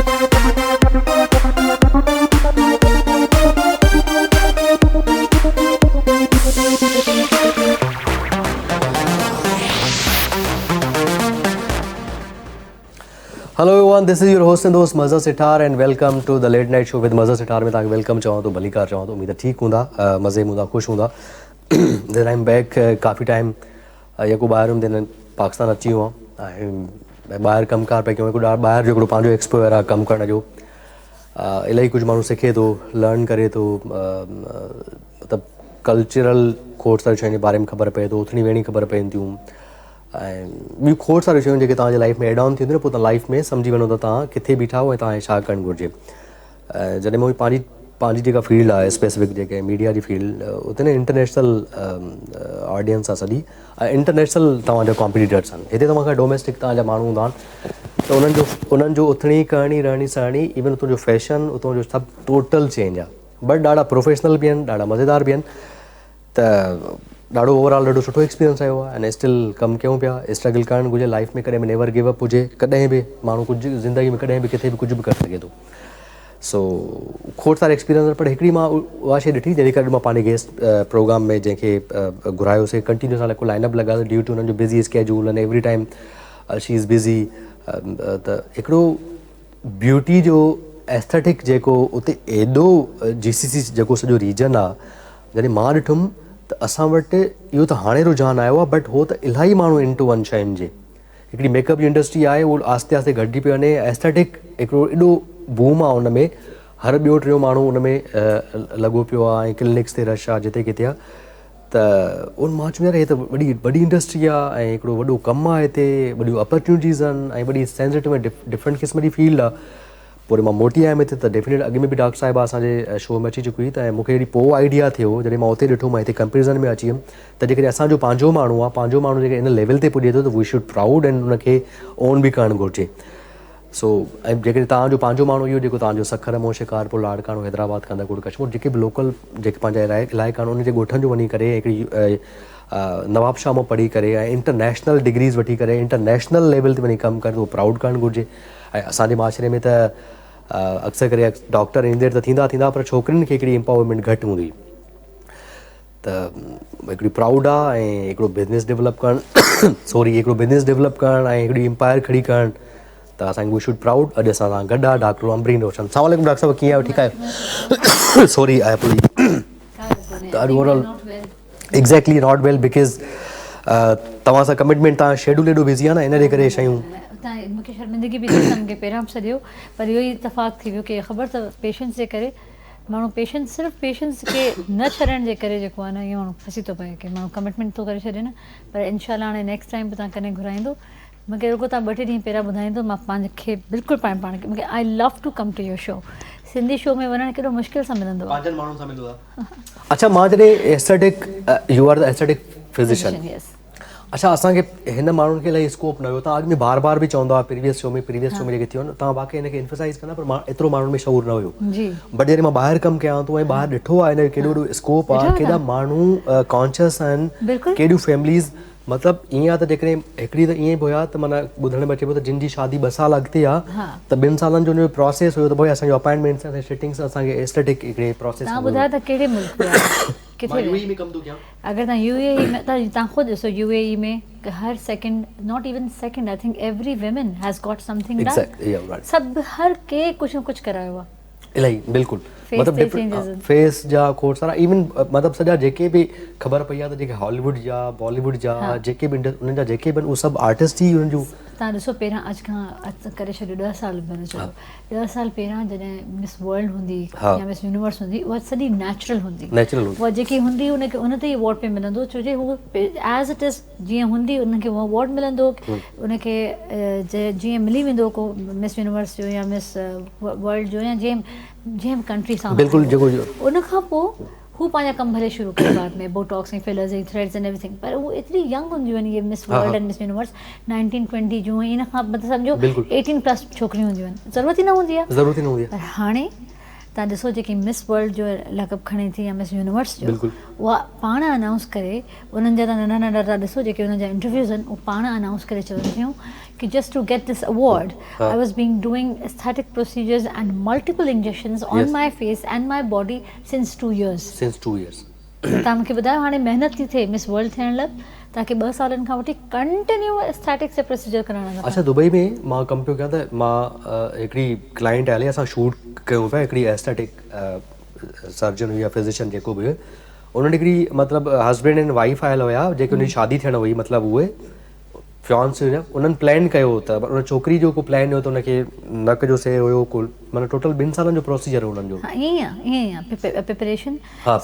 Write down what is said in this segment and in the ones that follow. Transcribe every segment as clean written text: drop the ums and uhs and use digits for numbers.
Hello everyone this is your host and دوست Mazhar Sithar and welcome to the late night show with Mazhar Sithar ۾ توهان کي welcome چوان ٿو ڀليڪار چوان ٿو اميد ٺيڪ هوندا مزي ۾ هوندا خوش هوندا دين I am back coffee time يڪو ٻاهر هيم دين پاڪستان اچي ويو آهيان ۽ ٻاهر ڪم ڪار پيا ڪيون هڪڙو ٻاهر جو هڪڙو پنهنجو ايڪسپوئر آهي ڪم ڪرڻ جو الاهي ڪجهه ماڻهو سکي ٿو لرن ڪري ٿو مطلب ڪلچرل کوڙ ساري شين جي باري ۾ خبر پئي ٿو اٿڻي ويهڻي خبر پون ٿيون ۽ ٻيون کوڙ ساريون شيون جيڪي توهان جي لائف ۾ ايڊ آن ٿينديون پوء توهان لائف ۾ سمجهي وڃو ته توهان ڪٿي بيٺا آهيو ۽ توهان کي ڇا ڪرڻ گهرجي جڏهن مون پنهنجي پنهنجي جيڪا فيلڊ آهي اسپيسفڪ جيڪي ميڊيا جي فيلڊ اتي نه انٽرنيشنل آڊينس آهي سڄي ۽ انٽرنيشنل توهان جا ڪامپيٽيٽرس آهن هتي توهان کان ڊوميسٽڪ توهان جا ماڻهو هوندا آهن ته انهن جو انهن جو اٿڻي ڪرڻي رهڻي سهڻي ايون اتان جو فيشن اتان جو سڀ ٽوٽل چينج آهي بٽ ڏاڍا پروفيشنل به آهن ڏاڍا مزيدار به آهن ته ڏاڍو اوور آل ڏاڍو سٺو ايڪسپيرينس رهيو آهي ۽ اسٽل ڪم ڪيون پيا اسٽرگل ڪرڻ گهرجي لائف ۾ ڪڏهن به نيور گيو اپ هجي ڪڏهن به ماڻهو ڪجهه زندگي ۾ ڪڏهن به ڪٿي به ڪجهه به ڪري سگهي ٿو سو کوڙ سارا ايڪسپيرينس پر هڪڙي مان اها شي ڏٺي جنهن جي ڪري مان پنهنجي گيسٽ پروگرام ۾ جنهن کي گهرايوسي ڪنٽينيو اسان لاء لائن اپ لڳا ڊيو ٽو انهن جو busy schedule and every time she is busy ته هڪڙو بيوٽي جو ايسٿيٽڪ جيڪو اتي ايڏو جي سي سي جيڪو سڄو ريجن آ جڏهن مان ڏٺم ته اسان وٽ اهو ته هاڻي رجحان آيو آ بٽ هو ته الاهي ماڻهو انٽو ون شين جي هڪڙي ميڪ اپ جي انڊسٽري آهي اهو آهستي آهستي گهٽجي پيو وڃي ايسٿيٽڪ هڪڙو ايڏو بوم آ ان ۾ هر ٻيو ٽيون ماڻهو ان ۾ لڳو پيو آ ۽ ڪلينڪس تي رش آ جتي ڪٿي آ ته ان مان چيم يار هي ته وڏي وڏي انڊسٽري آ ۽ هڪڙو وڏو ڪم آ هتي وڏيون اپرچونٽيز آهن ۽ وڏي سينسيٽو ۽ ڊفرنٽ قسم جي فيلڊ آ پوء وري مان موٽي آيم هتي ته ڊيفينيٽ اڳ ۾ به ڊاڪٽر صاحبه اسان جي شو ۾ اچي چڪي هئي ته مون کي جڏهن پوء آئيڊيا ٿيو جڏهن مان اتي ڏٺو مان هتي ڪمپيرزن ۾ اچي ويم ته جيڪڏهن اسان جو پنهنجو ماڻهو آ پنهنجو ماڻهو جيڪڏهن ان ليول تي پڄي ٿو ته وي should proud and ان کي اون به ڪرڻ گهرجي سو ۽ جيڪڏهن توهان جو پنهنجو ماڻهو اهو جيڪو توهان جو سکر مون شڪارپور لاڙڪاڻو حيدرآباد ڪنڌڪوٽ ڪشمور جيڪي به لوڪل جيڪي پنهنجا علائقا آهن انهن جي ڳوٺن جو وڃي ڪري هڪڙي نوابشاهه مان پڙهي ڪري ۽ انٽرنيشنل ڊگريز وٺي ڪري انٽرنيشنل ليول تي وڃي ڪم ڪري ته اهو پرائوڊ ڪرڻ گهرجي ۽ اسان جي معاشري ۾ ته اڪثر ڪري ڊاڪٽر انجنيئر ته ٿيندا ٿيندا پر ڇوڪرين کي هڪڙي امپاورمينٽ گهٽ هوندي ته هڪڙي پرائوڊ آ ۽ هڪڙو بزنس ڊولپ ڪرڻ سوري هڪڙو بزنس ڊولپ ڪرڻ ۽ هڪڙي امپائر کڙي ڪرڻ ته اسان کي وي should proud اڄ اسان سان گڏ آ ڊاڪٽر امبرين روشن السلام عليڪم ڊاڪٽر صاحب ڪيئن آهيو ٺيڪ آهيو سوري آء پولي ته اڄ over all exactly not well because توهان سان ڪمٽمينٽ توهان شيڊول ايڏو بزي آ نه ان جي ڪري شيون مونکي شرمندگي به ٿي ته مونکي پهريان به سڏيو پر اهو ئي اتفاق ٿي ويو ڪي خبر اٿو پيشنٽس جي ڪري ماڻهو پيشنس صرف پيشنس کي نه ڇڏڻ جي ڪري جيڪو آهي نه اهو ماڻهو ڦسي ٿو پئي ڪي ماڻهو ڪمٽمينٽ ٿو ڪري ڇڏي نه پر انشاء الله هاڻي نيڪسٽ ٽائيم به توهان ڪڏهن گهرائيندو مونکي رڳو توهان ٻه ٽي ڏينهن پهريان ٻڌائيندو مان پنهنجي کي بلڪل پاڻ پاڻ کي مونکي I love to come to your show Sindhi show ۾ وڃڻ ڪيڏو مشڪل سان ملندو آهي پنهنجن ماڻهن سان ملندو آهي اڇا مان جڏهن aesthetic you are the aesthetic physician اڇا اسان کي هن ماڻهن کي الاهي اسڪوپ نه هيو تان اڳ ۾ بار بار به چوندا هئا پريويس شو ۾ پريويس شو ۾ جيڪي ٿيو نه تان واقعي هن کي ايمفسائز ڪندا پر مان ايترو ماڻهن ۾ شعور نه هيو بٽ جڏهن مان ٻاهر ڪم ڪيان ٿو ۽ ٻاهر ڏٺو آهي هن جو ڪيڏو وڏو اسڪوپ آهي ڪيڏا ماڻهو ڪانشس آهن ڪيڏيون فيمليز مطلب ائين آهي ته جيڪڏهن هڪڙي ته ائين به هيا ته معنيٰ ٻڌڻ ۾ اچي پيو ته جن جي شادي ٻه سال اڳتي آهي ته ٻن سالن جو ان جو پراسيس هيو ته ڀئي اسان جو اپائنٽمينٽس اسان سٽنگس اسان کي ايسٿيٽڪ هڪڙي پراسيس تان ٻڌايو ته ڪهڙي ملڪ ۾ ڪٿي مان يو اي ۾ ڪم ٿو ڪيان اگر توهان يو اي اي ۾ توهان خود ڏسو يو اي اي ۾ هر second not even second I think every women has got something done سڀ هر ڪي ڪجهه نه ڪجهه ڪرايو آهي. الاهي بلڪل مطلب ڊفرنٽ فيس جا کوڙ سارا ايون مطلب سڄا جيڪي به خبر پئي آهي ته جيڪي هالي ووڊ جا بالي ووڊ جا جيڪي به انهن جا جيڪي به آهن اهي سڀ آرٽسٽ ئي انهن جون توهان ڏسو پهريان اڄ کان ڪري ڇڏيو 10 سال به نه چئو 10 سال پهريان جڏهن مس ورلڊ هوندي يا مس يونيورس هوندي اها سڄي نيچرل هوندي اها جيڪي هوندي ان کي ان تي ئي ايوارڊ پئي ملندو ڇو جي هو ايز it is جيئن هوندي ان کي اهو ايوارڊ ملندو ان کي جيئن ملي ويندو ڪو مس يونيورس جو يا مس ورلڊ جو يا جنهن جنهن به ڪنٽري سان بلڪل جيڪو ان کان پوء هو پنهنجا ڪم ڀلي شروع ڪري بعد ۾ botox ۽ fillers ۽ threads and everything پر هو ايتري ينگ هونديون آهن اهي Miss World and Miss Universe 19 20 جون ۽ ان کان مطلب سمجهو 18 پلس ڇوڪريون هونديون آهن ضرورت ئي نه هوندي آهي ضرورت ئي نه هوندي آهي پر هاڻي توهان ڏسو جيڪي مس ورلڊ جو لقب کڻي ٿي يا مس يونيورس جو اها پاڻ انائونس ڪري انهن جا ننڍا ننڍا ٿا ڏسو جيڪي انهن جا انٽرويوز آهن اهي پاڻ انائونس ڪري چون ٿيون ڪي just to get this award I was being doing aesthetic procedures and multiple injections on my face and my body since 2 years. Since 2 years. توهان مونکي ٻڌايو هاڻي محنت ٿي ٿئي مس ورلڊ ٿيڻ لاء توهان کي 2 سالن کان وٺي ڪنٽينيو ايسٿيٽڪس جا پروسيجر ڪرائڻا ٿا پون. اڇا دبئي ۾ مان ڪم پيو ڪيان ته مان هڪڙي ڪلائنٽ آيل هئي اسان شوٽ ڪيون پيا هڪڙي ايسٿيٽڪ سرجن هئي يا فزيشن جيڪو به هيو ان وٽ هڪڙي مطلب هسبينڊ اينڊ وائيف آيل هيا جيڪي ان جي شادي ٿيڻ هئي مطلب اهي فيانسي هيا انهن پلان ڪيو هو ته ان ڇوڪري جو ڪو پلان هيو ته ان کي نڪ جو سير هيو ڪو معنيٰ ٽوٽل ٻن سالن جو پروسيجر هو انهن جو. ها ائين ئي آ ائين ئي آ پريپريشن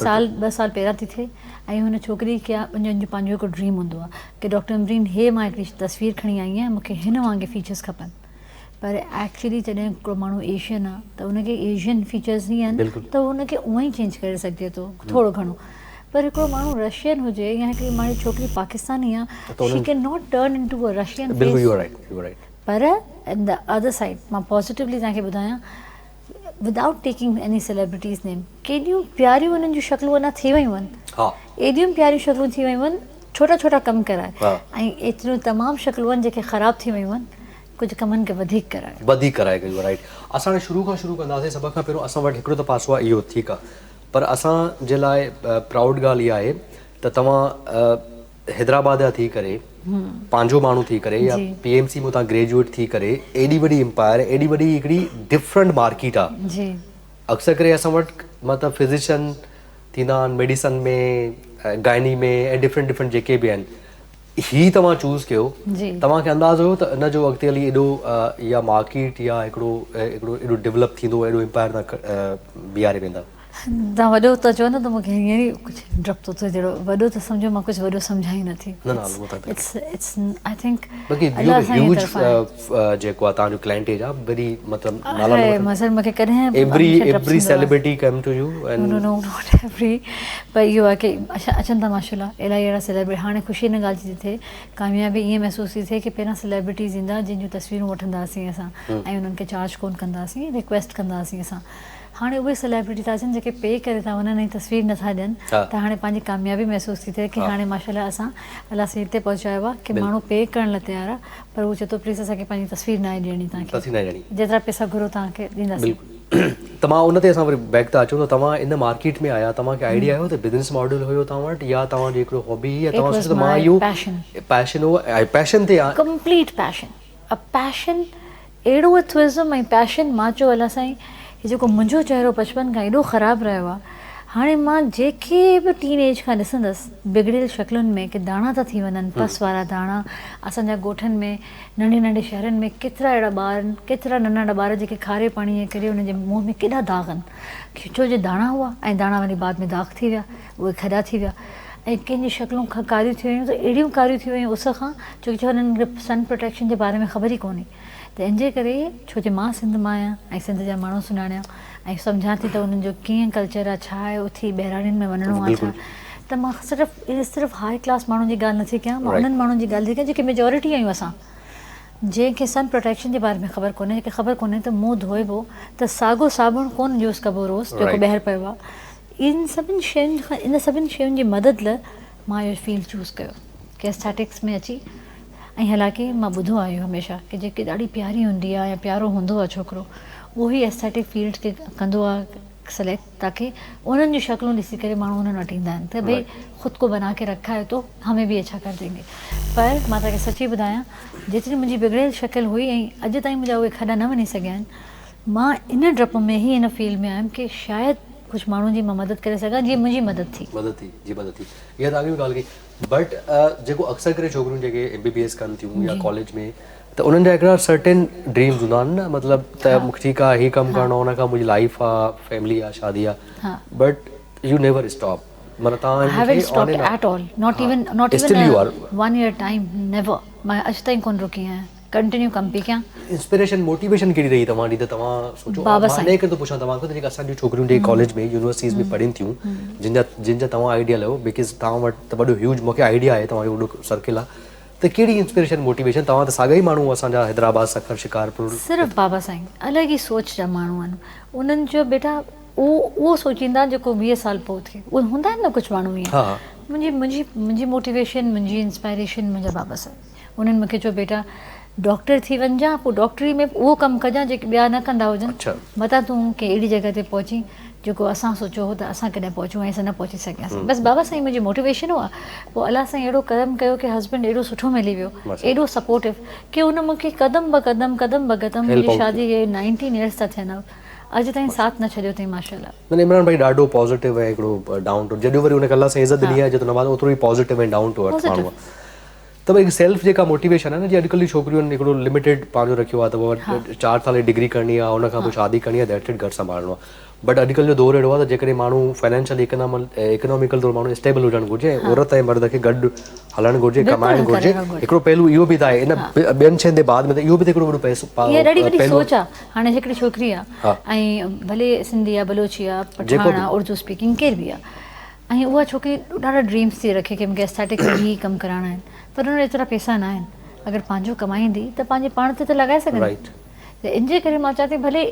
سال ٻه سال پهريان ٿي ٿئي ۽ هن ڇوڪري کي ان جو پنهنجو هڪ ڊريم هوندو آ ڪي ڊاڪٽر امبرين هي مان هڪڙي تصوير کڻي آئي آهيان مون کي هن وانگي فيچرز کپن پر ايڪچولي جڏهن هڪڙو ماڻهو ايشين آ ته ان کي ايشين فيچرز ئي آهن ته ان کي اونئن ئي چينج ڪري سگهجي ٿو ٿورو گهڻو پر هڪڙو ماڻهو رشين هجي يا هڪڙي ماڻهو ڇوڪري پاڪستاني آ she can not turn into a Russian face per in the other side مان پازيٽولي توهان کي ٻڌايان without taking any celebrities name ڪيڏيون پياريون انهن جون شڪلون اڃا ٿي ويون آهن ايڏيون پياريون شڪلون ٿي ويون آهن ڇوٽا ڇوٽا ڪم ڪرائي ۽ ايتريون تمام شڪلون آهن جيڪي خراب ٿي ويون آهن ڪجهه ڪمن کي وڌيڪ ڪرائي. وڌيڪ ڪرائي ڪيو رائيٽ اسان هاڻي شروع کان شروع ڪنداسين سڀ کان پهريون اسان وٽ هڪڙو ته پاسو آهي اهو ٺيڪ آهي پر اسان جي لاء پرائوڊ ڳالهه اها آهي ته توهان حيدرآباد جا ٿي ڪري پنهنجو ماڻهو ٿي ڪري يا پي ايم سي مون تان گريجوئيٽ ٿي ڪري ايڏي وڏي امپائر ايڏي وڏي هڪڙي ڊفرنٽ مارڪيٽ آهي اڪثر ڪري اسان وٽ مطلب فزيشن ٿيندا آهن ميڊيسن ۾ گائني ۾ ۽ ڊفرنٽ ڊفرنٽ جيڪي به آهن هي توهان چوز ڪيو توهان کي اندازو هيو ته ان جو اڳتي هلي ايڏو يا مارڪيٽ يا هڪڙو هڪڙو ايڏو ڊولپ ٿيندو ايڏو امپائر تان بيهاري ويندا. توهان وڏو ٿا چئو نه ته مون کي هينئر ئي ڪجهه ڊپ ٿو ٿئي جهڙو وڏو ٿا سمجهو مان ڪجهه وڏو سمجهان ئي نٿي نه نه اهو ته it's it's I think بلڪه اهو هيوج جيڪو آهي توهان جو ڪلائنٽيج آهي ويري مطلب نالا نه وٺو مثلا مون کي ڪڏهن every every celebrity come to you and no no not every پر اهو آهي ڪي اچن ٿا ماشاء الله الاهي اهڙا سيليبرٽي هاڻي خوشي ان ڳالهه جي ٿي ٿئي ڪاميابي ائين محسوس ٿي ٿئي ڪي پهريان سيليبرٽيز ايندا جن جون تصويرون وٺنداسين اسان ۽ انهن کي چارج ڪون ڪنداسين ريڪويسٽ ڪنداسين اسان هاڻي اهي سيليبرٽي ٿا اچن جيڪي پي ڪري ٿا وڃن ۽ تصوير نٿا ڏين ته هاڻي پنهنجي ڪاميابي محسوس ٿي ٿئي ڪي هاڻي ماشاء الله اسان الله سائين هتي پهچايو آهي ڪي ماڻهو پي ڪرڻ لاء تيار آهي پر هو چئي ٿو پليز اسان کي پنهنجي تصوير ناهي ڏيڻي توهان کي جيترا پئسا گهرو توهان کي ڏينداسين. بلڪل ته مان ان تي اسان وري بيڪ ٿا اچون ته توهان ان مارڪيٽ ۾ آيا توهان کي آئيڊيا هيو ته بزنس ماڊل هيو توهان وٽ يا توهان جي هڪڙو هابي هئي يا توهان سوچيو ته مان اهو پيشن هو ۽ پيشن تي ڪمپليٽ پيشن ا پيشن اهڙو اٿوزم ۽ پيشن مان چيو الله سائين هي جيڪو منهنجو چهرو بچپن کان ايڏو خراب رهيو آهي هاڻي مان جيڪي به ٽين ايج کان ڏسندس بگڙيل شڪلن ۾ ڪي داڻا ٿا ٿي وڃن پس وارا داڻا اسان جا ڳوٺن ۾ ننڍي ننڍي شهرن ۾ ڪيترا اهڙا ٻار آهن ڪيترا ننڍا ننڍا ٻار جيڪي کاري پاڻي جي ڪري انهن جي منهن ۾ ڪيڏا داغ آهن ڇو جو داڻا هئا ۽ داڻا وري بعد ۾ داغ ٿي ويا اهي کڏا ٿي ويا ۽ ڪنهن جي شڪلون ڪاريون ٿي ويون ته اهڙيون ڪاريون ٿي ويون اس کان ڇو جو هنن کي سن پروٽيڪشن جي باري ۾ خبر ئي ڪونهي ته ان جي ڪري ڇو جو مان سنڌ مان آهيان ۽ سنڌ جا ماڻهو سڃاڻيان ۽ سمجهان ٿي ته انهن جو ڪيئن ڪلچر آهي ڇا آهي اٿي ٻهراڙين ۾ وڃڻو آهي ڇا ته مان صرف صرف هاء ڪلاس ماڻهن جي ڳالهه نٿي ڪيان مان انهن ماڻهن جي ڳالهه ٿي ڪيان جيڪي ميجورٽي آهيون اسان جنهن کي سن پروٽيڪشن جي باري ۾ خبر ڪونهي جنهن کي خبر ڪونهي ته منهن ڌوئبو ته ساڳو صابڻ ڪونه يوز ڪبو روز جيڪو ٻاهر پيو آهي ان سڀن شين کان ان سڀن شين جي مدد لاء مان اهو فيلڊ چوز ڪيو ڪي اسٿيٽڪس ۾ اچي ۽ حالانڪه مان ٻڌو آهي اهو هميشه ڪي جيڪي ڏاڍي پياري هوندي آهي يا پيارو هوندو آهي ڇوڪرو اهو ئي اسٿيٽڪ فيلڊ کي ڪندو آهي سليڪٽ تاڪه انهن جون شڪلون ڏسي ڪري ماڻهو انهن وٽ ايندا آهن ته ڀئي خود ڪو بنا ڪي رکا هي تو همي ڀي اڇا ڪر دينگي پر مان توهان کي سچي ٻڌايان جيتري منهنجي بگڙيل شڪل هئي ۽ اڄ تائين منهنجا اهي کڏا نه وڃي سگهيا آهن مان ان ڊپ ۾ ئي ان فيلڊ ۾ آيم ڪي شايد ڪجهه ماڻهن جي مان مدد ڪري سگهان جيئن منهنجي مدد ٿي. مدد ٿي جي مدد ٿي اها ته اڳ ۾ ڳالهه ڪئي بٽ جيڪو اڪثر ڪري ڇوڪريون جيڪي ايم بي بي ايس ڪن ٿيون يا ڪاليج ۾ ته انهن جا هڪڙا سرٽين ڊريمز هوندا آهن نه مطلب ته مون کي ٺيڪ آهي هي ڪم ڪرڻو آهي ان کان منهنجي لائف آهي فيملي آهي شادي آهي بٽ you never stop معنيٰ توهان I haven't stopped at all not even not even one year time never مان اڄ تائين ڪونه رڪي آهيان ڪنٽينيو ڪم پئي ڪيان. انسپريشن موٽيويشن ڪهڙي رهي توهان ڏي ته توهان سوچيو مان انهي ڪري ٿو پڇان توهان کان ته جيڪا اسان جون ڇوڪريون جيڪي ڪاليج ۾ يونيورسٽيز ۾ پڙهن ٿيون جن جا جن جا توهان آئيڊيل آهيو because توهان وٽ ته وڏو هيوج مونکي آئيڊيا آهي توهان جو وڏو سرڪل آهي ته ڪهڙي انسپريشن موٽيويشن توهان ته ساڳا ئي ماڻهو اسان جا حيدرآباد سکر شڪارپور. صرف بابا سائين الڳ ئي سوچ جا ماڻهو آهن انهن جو بيٽا. اهو اهو سوچيندا جيڪو 20 سال پوء ٿئي. اهي هوندا آهن نه ڪجهه ماڻهو ائين. منهنجي منهنجي منهنجي موٽيويشن منهنجي انسپائريشن منهنجا بابا سائين. انهن مون کي چيو بيٽا ڊاڪٽر ٿي وڃجان پوء ڊاڪٽري ۾ به اهو ڪم ڪجان جيڪي ٻيا نه ڪندا هجن. متان تون ڪنهن اهڙي جڳهه تي پهچين جيڪو اسان سوچيو هو ته اسان ڪڏهن پهچون ۽ اسان نه پهچي سگهياسين. بس بابا سائين منهنجي موٽيويشن هئا. پوء الله سائين اهڙو ڪرم ڪيو ڪي هسبنڊ اهڙو سٺو ملي ويو ايڏو سپورٽو ڪي ان مون کي قدم به قدم قدم به قدم منهنجي شادي کي نائنٽين ايئرس ٿا ٿين اڄ تائين ساٿ نه ڇڏيو اٿئي ماشاءالله. نه عمران ڀائي ڏاڍو پازيٽو ۽ هڪڙو ڊائون ٽو جيڏو وري ان کي الله سائين عزت ڏني آهي جيترو نواز اوترو ئي پازيٽو ۽ ڊائون ٽو ارٿ ماڻهو آهي ته ڀائي سيلف جيڪا موٽيويشن آهي نه جي اڄڪلهه جي ڇوڪريون هڪڙو لميٽيڊ پنهنجو رکيو آهي ته 4 سال جي ڊگري ڪرڻي آهي ان کان پوء شادي ڪرڻي آهي that's it گهر سنڀالڻو آهي بٽ اڄڪلهه جو دور اهڙو آهي ته جيڪڏهن ماڻهو فنانشلي اڪناميڪل طور ماڻهو اسٽيبل هجڻ گهرجي ۽ عورت ۽ مرد کي گڏ هلڻ گهرجي ڪمائڻ گهرجي هڪڙو پهلو اهو به ته آهي ان ٻين شين تي بعد ۾ ته اهو به ته هڪڙو وڏو پئسو اها ڏاڍي وڏي سوچ آهي هاڻي هڪڙي ڇوڪري آهي ۽ ڀلي سنڌي آهي بلوچي آهي پٺاڻ آهي اردو اسپيڪنگ ڪير به آهي ۽ اها ڇوڪري ڏاڍا ڊريمس ٿي رکي ڪي مونکي ايسٿيٽڪ ۾ هي ڪم ڪرائڻا آهن پر ان وٽ ايترا پئسا نه آهن اگر پنهنجو ڪمائيندي ته پنهنجي پاڻ تي ته لڳائي سگهندي ته ان جي ڪري مان چوان ٿي ڀلي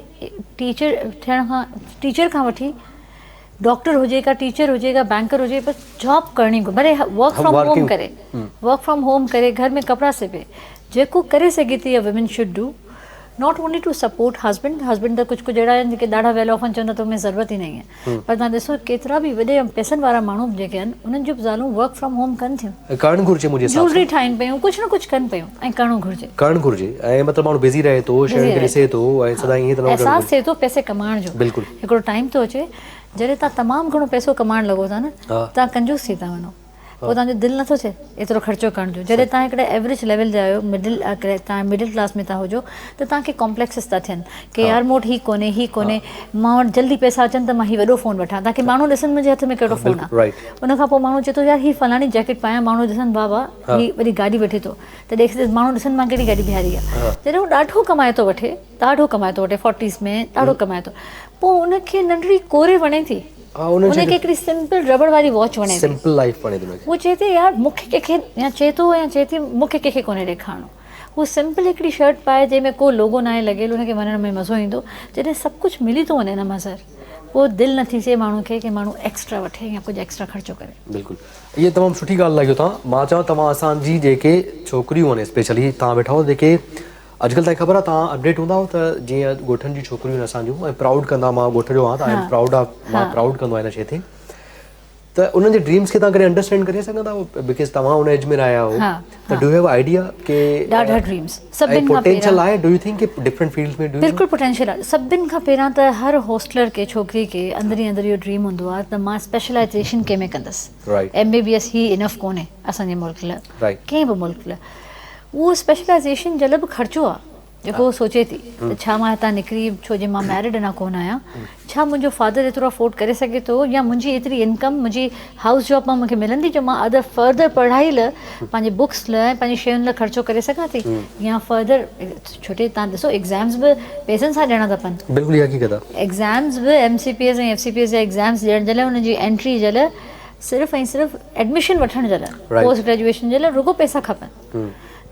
ٽيچر ٿيڻ کان ٽيچر کان وٺي ڊاڪٽر هجي ڪا ٽيچر هجي ڪا بينڪر هجي بس جاب ڪرڻي گهرجي ڀلي ورڪ فرام هوم ڪري ورڪ فرام هوم ڪري گهر ۾ ڪپڙا سبي جيڪو ڪري سگهي ٿي women should do not only to support husband husband ته ڪجهه ڪجهه اهڙا آهن جيڪي ڏاڍا ويل آف آهن چوندا تو ۾ ضرورت ئي نهي هي پر توهان ڏسو ڪيترا به وڏي پئسن وارا ماڻهو به جيڪي آهن انهن جون به زالون ورڪ فرام هوم ڪن ٿيون. ۽ ڪرڻ گهرجي منهنجي حساب سان. جولري ٺاهين پيون ڪجهه نه ڪجهه ڪن پيون ۽ ڪرڻو گهرجي. ڪرڻ گهرجي ۽ مطلب ماڻهو بزي رهي ٿو شين کي ڏسي ٿو ۽ سدائين ائين ته نه هجڻ احساس ٿئي ٿو پئسي ڪمائڻ جو. بلڪل. هڪڙو ٽائيم ٿو اچي جڏهن توهان تمام گهڻو پئسو ڪمائڻ لڳو ٿا نه توهان ڪنجوس ٿي ٿا وڃو. پوء توهان جو دل نٿو ٿئي ايترو خرچو ڪرڻ جو جڏهن توهان هڪڙي ايوريج ليول تي آهيو مڊل توهان مڊل ڪلاس ۾ ٿا هجو ته توهان کي ڪامپليڪسز ٿا ٿين ڪي يار مون وٽ هي ڪونهي هي ڪونهي مان وٽ جلدي پئسا اچن ته مان هي وڏو فون وٺان تاڪي ماڻهو ڏسن منهنجي هٿ ۾ ڪهڙو فون آهي ان کان پوء ماڻهو چئي ٿو يار هي فلاڻي جيڪيٽ پايان ماڻهو ڏسن واهه واهه هي وڏي گاڏي وٺي ٿو ته ڏيک ماڻهو ڏسن مان ڪهڙي گاڏي بيهاري آهي جڏهن هو ڏاڍو ڪمائي ٿو وٺي ڏاڍو ڪمائي ٿو وٺي فورٽيز ۾ ڏاڍو ڪمائي ٿو پوء ان کي ننڍڙي ڪوري وڻي ٿي ان کي هڪڙي سمپل رٻڙ واري واچ وڻي ٿي. سمپل لائيف وڻي ٿي ان کي. هو چئي ٿي يار مون کي ڪنهن کي يا چئي ٿو يا چئي ٿي مون کي ڪنهن کي ڪونهي ڏيکارڻو. هو سمپل هڪڙي شرٽ پائي جنهن ۾ ڪو لوگو ناهي لڳيل ان کي وڃڻ ۾ مزو ايندو. جڏهن سڀ ڪجهه ملي ٿو وڃي نه مظهر پوء دل نٿي ٿئي ماڻهو کي ڪي ماڻهو ايڪسٽرا وٺي يا ڪجهه ايڪسٽرا خرچو ڪري. بلڪل اها تمام سٺي ڳالهه لاڳيو توهان مان چوان توهان اسان جي جيڪي ڇوڪريون آهن اسپيشلي توهان ويٺا آهيو جيڪي اڄڪلهه تائين خبر آ توهان اپڊيٽ هوندا آهيو ته جيئن ڳوٺن جون ڇوڪريون آهن اسان جون ۽ پرائوڊ ڪندا مان ڳوٺ جو آهيان ته I am proud of مان پرائوڊ ڪندو آهيان ان شي تي ته انهن جي ڊريمز کي توهان ڪڏهن انڊرسٽينڊ ڪري سگهندا آهيو because توهان ان ايج ۾ رهيا آهيو ته do have idea ڪي ڏاڍا ڊريمز سڀن کان پوٽينشل آهي do you think K different fields ۾ بلڪل پوٽينشل آهي سڀن کان پهريان ته هر هاسٽلر کي ڇوڪري کي اندر ئي اندر اهو ڊريم هوندو آهي ته مان اسپيشلائزيشن ڪنهن ۾ ڪندس ايم بي بي ايس هي انف ڪونهي اسان جي ملڪ لاء ڪنهن به ملڪ لاء اهو اسپيشلائيزيشن جي لاء به خرچو آ جيڪو هو سوچي ٿي ته ڇا مان هتان نڪري ڇو جي مان ميرڊ اڃا ڪونه آهيان ڇا منهنجو فادر ايترو افورڊ ڪري سگهي ٿو يا منهنجي ايتري انڪم منهنجي هائوس جاب مان مونکي ملندي جو مان ادر فردر پڙهائي لاء پنهنجي بڪس لاء ۽ پنهنجي شين لاء خرچو ڪري سگهان ٿي يا فردر ڇو ته تان ڏسو ايگزامز به پئسن سان ڏيڻا ٿا پون بلڪل اها حقيقت آ ايگزامز به M C P S ۽ F C P S جا ايگزامز ڏيڻ جي لاء انهن جي انٽري جي لاء صرف ۽ صرف ايڊميشن وٺڻ جي لاء پوسٽ گريجوئيشن جي لاء رڳو پئسا کپن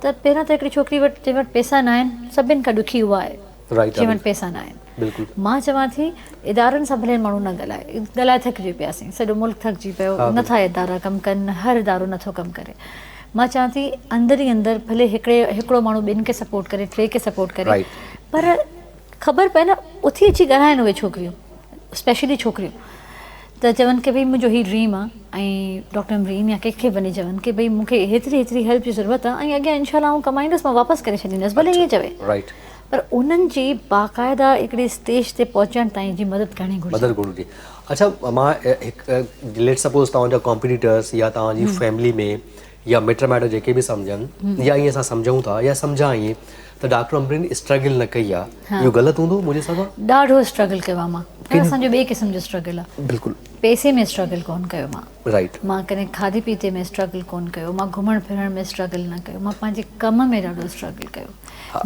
ته پهريان ته هڪڙي ڇوڪري وٽ جنهن وٽ پئسا نه آهن سڀن کان ڏکي اها آهي جنهن وٽ پئسا نه آهن مان چوان ٿي ادارن سان ڀلي ماڻهو نه ڳالهائي ڳالهائي ٿڪجي پياسين سڄو ملڪ ٿڪجي پيو نٿا ادارا ڪم ڪن هر ادارو نٿو ڪم ڪري مان چوان ٿي اندر ئي اندر ڀلي هڪڙي هڪڙو ماڻهو ٻن کي سپورٽ ڪري ٽي کي سپورٽ ڪري پر خبر پئي نه اٿي اچي ڳالهائن اهي ڇوڪريون اسپيشلي ڇوڪريون ته چون ڪي ڀئي منهنجو هي ڊريم آ ۽ ڊاڪٽر امرين يا ڪنهن کي وڃي چون ڪي ڀئي مون کي هيتري هيتري هيلپ جي ضرورت آ ۽ اڳيان انشاء الله آئون ڪمائيندس مان واپس ڪري ڇڏيندس ڀلي ائين چوي رائيٽ پر انهن جي باقاعده هڪڙي اسٽيج تي پهچڻ تائين جي مدد ڪرڻي گهرجي. مدد گهرجي اڇا مان هڪ ليٽ سپوز توهان جا ڪامپيٽيٽرس يا توهان جي فيملي ۾ يا مٽ مائٽ جيڪي به سمجهن يا ائين اسان سمجهون ٿا يا سمجهان ائين ته ڊاڪٽر امبرين اسٽرگل نه ڪئي آ اهو غلط هوندو منهنجي حساب سان؟ ڏاڍو اسٽرگل ڪيو آ مان پر اسان جو ٻئي قسم جو اسٽرگل آ بلڪل پئسي ۾ اسٽرگل ڪون ڪيو مان رائيٽ مان ڪڏهن کاڌي پيتي ۾ اسٽرگل ڪون ڪيو مان گهمڻ ڦرڻ ۾ اسٽرگل نه ڪيو مان پنهنجي ڪم ۾ ڏاڍو اسٽرگل ڪيو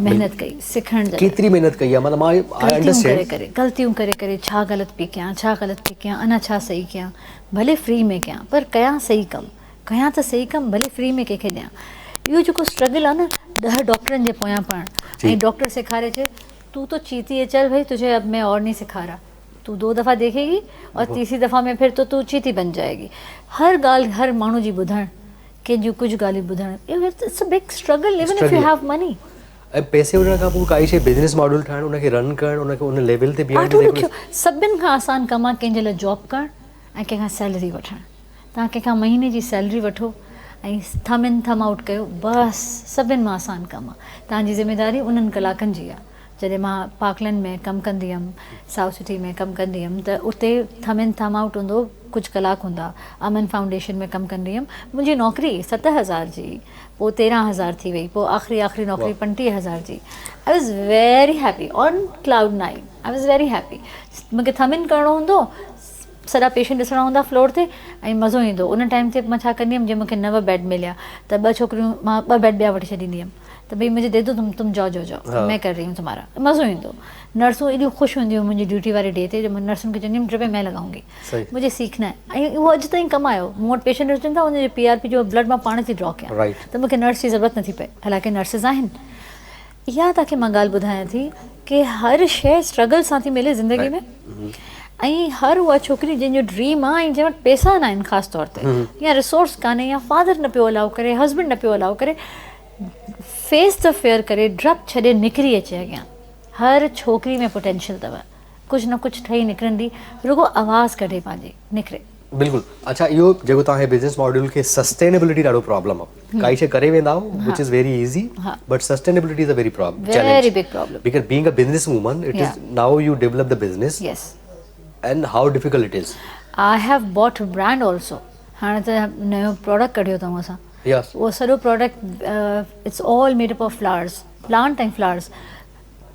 محنت ڪئي سکڻ جي ڪيتري محنت ڪئي آ مطلب مان آء انڊرسٽينڊ غلطيون ڪري ڪري غلطيون ڪري ڪري ڇا غلط پئي ڪيان ڇا غلط پئي ڪيان اڃا ڇا صحيح ڪيان ڀلي فري ۾ ڪيان پر ڪيان صحيح ڪم ڪيان ته صحيح ڪم ڀلي فري ۾ ڪنهن کي ڏيان اهو جيڪو اسٽرگل آهي نه 10 ڊاڪٽرن جي پويان پوڻ ۽ ڊاڪٽر سيکاري چي تو تو چيتي هي چل ڀئي تجهي اب مين اور نهين سکا رها تون دو دفعا ديکيگي اور تيسري دفعا ۾ ڦر تو تون چيتي بن جائيگي. هر ڳالهه هر ماڻهو جي ٻڌڻ، ڪنهن جون ڪجهه ڳالهيون ٻڌڻ، it's a big struggle even if you have money. ۽ پئسي هجڻ کان پوء ڪائي شيء بزنس ماڊل ٺاهڻ، ان کي رن ڪرڻ، ان کي ان ليول تي بيهارڻ ڏاڍو ڏکيو. سڀن کان آسان ڪم آهي ڪنهن جي لاء جاب ڪرڻ ۽ ڪنهن کان سيلري وٺڻ. توهان ڪنهن کان مهيني جي سيلري وٺو ۽ ٿم ان ٿم آئوٽ ڪيو بس سڀن مان آسان ڪم آهي. توهان جي ذميداري انهن ڪلاڪن جي آهي. جڏهن مان پارڪلينڊ ۾ ڪم ڪندي هيم، سائوٿ سٽي ۾ ڪم ڪندي هيم ته اتي ٿم ان ٿم آئوٽ هوندو هو، ڪجهه ڪلاڪ هوندا. امن فائونڊيشن ۾ ڪم ڪندي هيم، منهنجي نوڪري 7000 جي هئي، پوء 13000 ٿي وئي، پوء آخري آخري نوڪري 35000 جي. I was very happy, on cloud nine, I was very happy. مون کي ٿم ان ڪرڻو هوندو هو، سڄا پيشنٽ ڏسڻا هوندا فلور تي ۽ مزو ايندو هو. ان ٽائيم تي مان ڇا ڪندي هيم، جي مون کي نو بيڊ مليا ته ٻه ڇوڪريون مان ٻه بيڊ ٻيا وٺي ڇڏيندي هيم. ته ڀئي مجهي the دو تم تم جاؤ جاؤ جاؤ مين ڪر رهي هون تمهارا مزو ايندو نرسون ايڏيون خوش هونديون هيون منهنجي ڊيوٽي واري ڊي تي جو مان نرسن کي چوندي هيم ڊرپي مين لگائون گي مجهي سيکنا هي ۽ اهو اڄ تائين ڪم آيو مون وٽ پيشنٽ اچن ٿا ان جو پي آر پي جو بلڊ مان پاڻ ٿي ڊرا ڪيان ته مونکي نرس جي ضرورت نٿي پئي حالانڪه نرسز آهن اها توهان کي مان ڳالهه ٻڌايان ٿي ڪي هر شيء اسٽرگل سان ٿي ملي زندگي ۾ ۽ هر اها ڇوڪري جنهن جو ڊريم آ ۽ جنهن وٽ پيسا نه آهن خاص طور تي يا ريسورس ڪانهي يا فادر نه پيو الاؤ ڪري هسبنڊ نه پيو الاؤ ڪري فيس the fair ڪري ڊرپ ڇڏي نڪري اچي اڳيان هر ڇوڪري ۾ پوٽينشل اٿو ڪجهه نه ڪجهه ٺهي نڪرندي رڳو آواز ڪڍي پنهنجي نڪري. بلڪل اڇا اهو جيڪو توهان کي بزنس ماڊيول کي سسٽينيبلٽي ڏاڍو پرابلم آ ڪائي شي ڪري ويندا آهيو which is very easy but sustainability is a very problem challenge very big problem because being a business woman it is now you develop the business yes and how difficult it is. I have bought brand also هاڻي ته نيو product ڪڍيو اٿئون اسان yes اهو سڄو product it's all made up of flowers plant ۽ flowers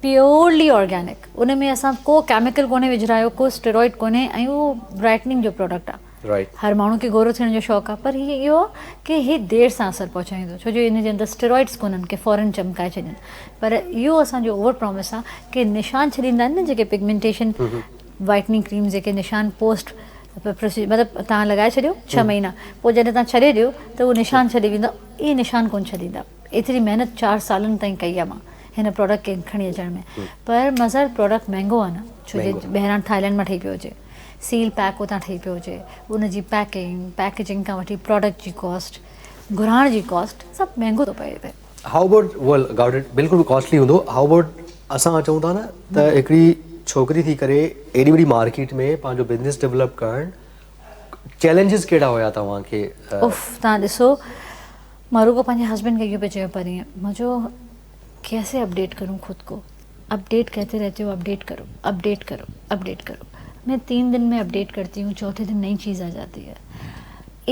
purely organic ان ۾ اسان ڪو chemical ڪونهي وجهرايو ڪو اسٽيرائڊ ڪونهي ۽ اهو برائٽننگ جو پراڊڪٽ آهي هر ماڻهو کي گورو ٿيڻ جو شوق آهي پر هي اهو آهي ڪي هي دير سان اثر پهچائيندو ڇو جو ان جي اندر اسٽيرائڊس ڪونهن ڪي فورن چمڪائي ڇڏين پر اهو اسان جو اوور پرامس آهي ڪي نشان ڇڏيندا آهن نه جيڪي پگمينٽيشن وائٽننگ ڪريم جيڪي نشان پوسٽ مطلب تان لڳائي ڇڏيو ڇهه مهينا پوء جڏهن تان ڇڏي ڏيو ته اهو نشان ڇڏي ويندو اهي نشان ڪون ڇڏيندا ايتري محنت چار سالن تائين ڪئي آهي مان هن پراڊڪٽ کي کڻي اچڻ ۾ پر مظهر پراڊڪٽ مهنگو آهي نه ڇو جو ٻاهران ٿائلينڊ مان ٺهي پيو اچي سيل پيڪ اتان ٺهي پيو اچي ان جي پيڪنگ پيڪيجنگ کان وٺي پراڊڪٽ جي ڪاسٽ گهرائڻ جي ڪاسٽ سڀ مهنگو ٿو پئي هتي. How about well got it بلڪل ڪاسٽلي هوندو how about اسان چئون ٿا نه ته هڪڙي ڇوڪري ٿي ڪري ايڏي وڏي مارڪيٽ ۾ پنهنجو بزنس ڊولپ ڪرڻ چئلينجز ڪهڙا هيا توهان کي؟ اف توهان ڏسو مان رڳو پنهنجي هسبينڊ کي اهو پئي چيو پرينء مان چيو ڪيسي اپڊيٽ ڪرون خود ڪو اپڊيٽ ڪهتي رهتي هو اپڊيٽ ڪرو اپڊيٽ ڪرو اپڊيٽ ڪرو مين تين دن ۾ اپڊيٽ ڪرتي هون چوٿي دن نئي چيز آ جاتي هي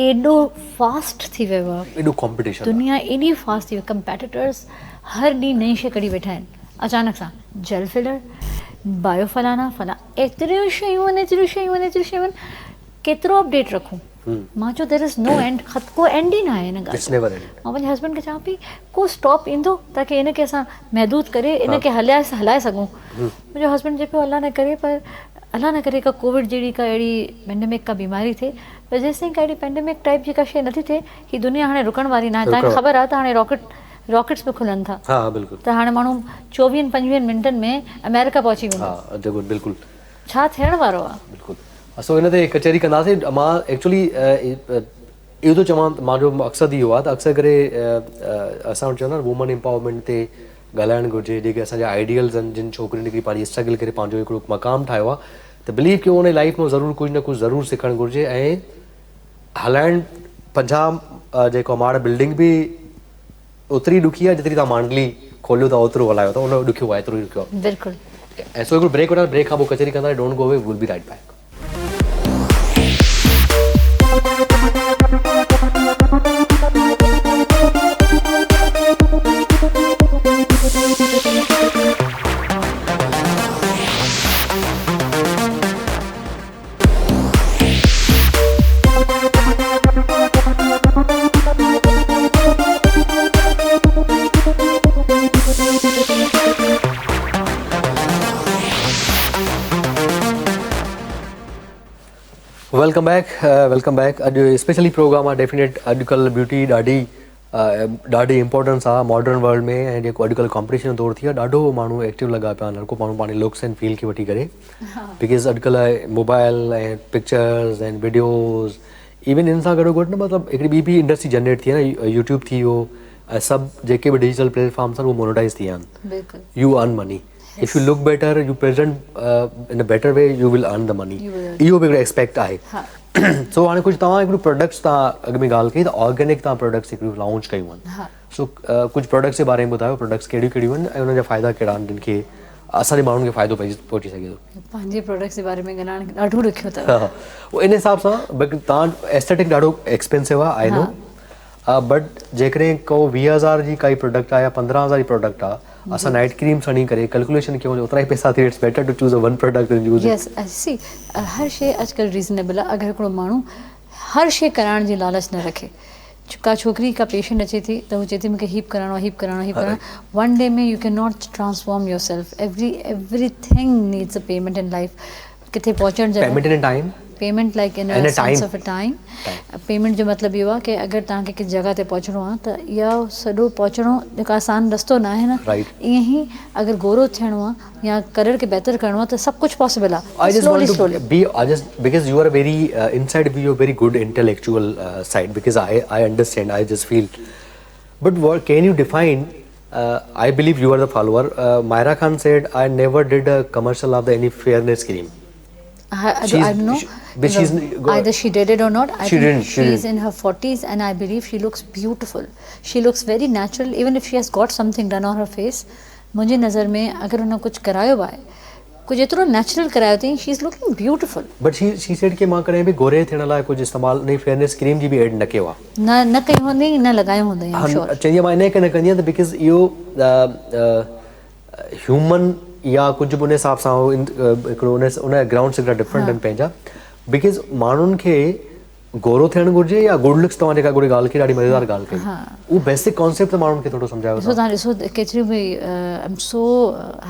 ايڏو فاسٽ ٿي ويو آ ايڏو ڪمپيٽيشن دنيا ايڏي فاسٽ ٿي وئي ڪمپيٽيٽرز هر ڏينهن نئي شي ڪڍي ويٺا آهن اچانڪ سان جيل فلر بايو فلانا فلانا ايتريون شيون آهن ايتريون شيون آهن ايتريون شيون آهن ڪيترو اپڊيٽ رکون مان چيو دير از نو اينڊ خط ڪو اينڊ ئي ناهي هن ڳالهه جو مان پنهنجي هسبينڊ کي چوان پئي ڪو اسٽاپ ايندو تاڪي ان کي اسان محدود ڪري ان کي هلائي هلائي سگهون منهنجو هسبينڊ چئي پيو الله نه ڪري پر الله نه ڪري ڪا ڪووڊ جهڙي ڪا اهڙي پينڊمڪ ڪا بيماري ٿئي پر جيستائين ڪا اهڙي پينڊمڪ ٽائپ جي ڪا شيء نٿي ٿئي هي دنيا هاڻي رڪڻ واري ناهي توهان کي خبر آهي ته هاڻي راڪيٽ راڪيٽس به کلن ٿا ته هاڻي ماڻهو چوويهن پنجويهن منٽن ۾ آمريڪا پهچي ويندو بلڪل ڇا ٿيڻ وارو آ. بلڪل سو ان تي ڪچهري ڪنداسين مان ايڪچولي اهو ٿو چوان ته مانجو مقصد اهو آ ته اڪثر ڪري اسان وٽ چوندا آهن وومن امپاورمينٽ تي ڳالهائڻ گهرجي جيڪي اسان جا آئيڊيلز آهن جن ڇوڪرين هڪڙي پنهنجي اسٽرگل ڪري پنهنجو هڪڙو مقام ٺاهيو آ ته بليو ڪيو ان لائف ۾ ضرور ڪجهه نه ڪجهه ضرور سکڻ گهرجي ۽ هلائڻ 50 جيڪو ماڙ بلڊنگ به اوتري ڏکي آهي جيتري توهان مانڊلي کوليو ٿا اوترو هلايو ٿا ان ڏکيو آهي ايترو ئي ڏکيو آهي. بلڪل. ۽ سو هڪڙو بريڪ وٺان بريڪ کان پوء ڪچهري ڪنداسين don't go away will be right back. Welcome back welcome back اڄ اسپيشلي پروگرام آ ڊيفينيٽ اڄ ڪلھ بيوٽي ڏاڍي ڏاڍي امپورٽنس آ ماڊرن ورلڊ ۾ ۽ جيڪو اڄڪلهه ڪامپٽيشن جو دور ٿي ويو آ ڏاڍو ماڻهو ايڪٽو لڳا پيا آهن هر ڪو ماڻهو پنهنجي لڪس اينڊ فيل کي وٺي ڪري because اڄڪلهه موبائل ۽ پڪچرز ۽ وڊيوز ايون ان سان گڏو گڏ نه مطلب هڪڙي ٻي به انڊسٽري جنريٽ ٿي آهي نه يوٽيوب ٿي ويو ۽ سڀ جيڪي به ڊجيٽل پليٽ فارمس آهن اهي مونيٽائز ٿي ويا آهن you earn money if you look better you present in a better way you will earn the money اهو به هڪڙو اسپيڪٽ آهي سو هاڻي ڪجهه توهان هڪڙو پروڊڪٽس توهان اڳ ۾ ڳالهه ڪئي ته آرگينڪ توهان پروڊڪٽس هڪڙيون لانچ ڪيون آهن سو ڪجهه پروڊڪٽس جي باري ۾ ٻڌايو پروڊڪٽس ڪهڙيون ڪهڙيون آهن ۽ انهن جا فائدا ڪهڙا آهن جن کي اسان جي ماڻهن کي فائدو پئجي پهچي سگهي ٿو. پنهنجي پروڊڪٽس جي باري ۾ ڳالهائڻ ڏاڍو ڏکيو اٿو. ان حساب سان توهان ايسٿيٽڪ ڏاڍو ايڪسپينسو آهي آئي نو بٽ جيڪڏهن ڪو 20 هزار جي ڪائي پروڊڪٽ آهي يا 15 هزار جي پروڊڪٽ آهي اسان نائٽ ڪريم کڻي ڪري ڪلڪوليشن ڪيون اوترا ئي پئسا ٿي it's better to choose a one product and use yes see هر شي اڄڪلهه ريزنيبل آهي اگر هڪڙو ماڻهو هر شي ڪرائڻ جي لالچ نه رکي ڪا ڇوڪري ڪا پيشنٽ اچي ٿي ته هو چئي ٿي مونکي هي به ڪرائڻو آهي هي به ڪرائڻو آهي هي به ڪرائڻو آهي one day ۾ you can not transform yourself every everything needs a payment in life ڪٿي پهچڻ جي payment in time payment like in sense of time payment جو مطلب اهو آهي ڪي اگر توهان کي ڪنهن جڳهه تي پهچڻو آهي ته اهو سڄو پهچڻو هڪ آسان رستو نه آهي نه ائين ئي اگر گورو ٿيڻو آهي يا ڪريئر کي بهتر ڪرڻو آهي ته سڀ ڪجهه پاسيبل آهي I just want to be I just because you are very inside be you very good intellectual side because I I understand I just feel but can you define I believe you are the follower Mahira Khan said I never did a commercial of the any fairness cream I don't know either she did it or not. I she think didn't, she she is didn't. in her 40s and I believe she looks beautiful. She looks very natural even if she has got something done on her face. منهنجي نظر ۾ اگر هن ڪجهه ڪرايو به آهي ڪجهه ايترو نيچرل ڪرايو اٿئي she is looking beautiful. But she she said ڪي مان ڪڏهن به گوري ٿيڻ لاء ڪجهه استعمال انهي فيئرنيس ڪريم جي به ايڊ نه ڪيو آهي. نه نه ڪئي هوندئي نه لڳايو هوندئي I am sure. چوندي آهي مان انهي ڪري نه ڪندي آهيان ته because اهو هيومن يا ڪجهه به ان حساب سان هڪڙو ان ان گرائونڊس هڪڙا ڊفرنٽ آهن پنهنجا because ماڻهن کي گورو ٿيڻ گهرجي يا گڊ لڪس توهان جيڪا گهڙي ڳالهه ڪئي ڏاڍي مزيدار ڳالهه ڪئي اهو بيسڪ ڪانسيپٽ ته ماڻهن کي ٿورو سمجهايو ڏسو توهان ڏسو ڪيتريون به I am so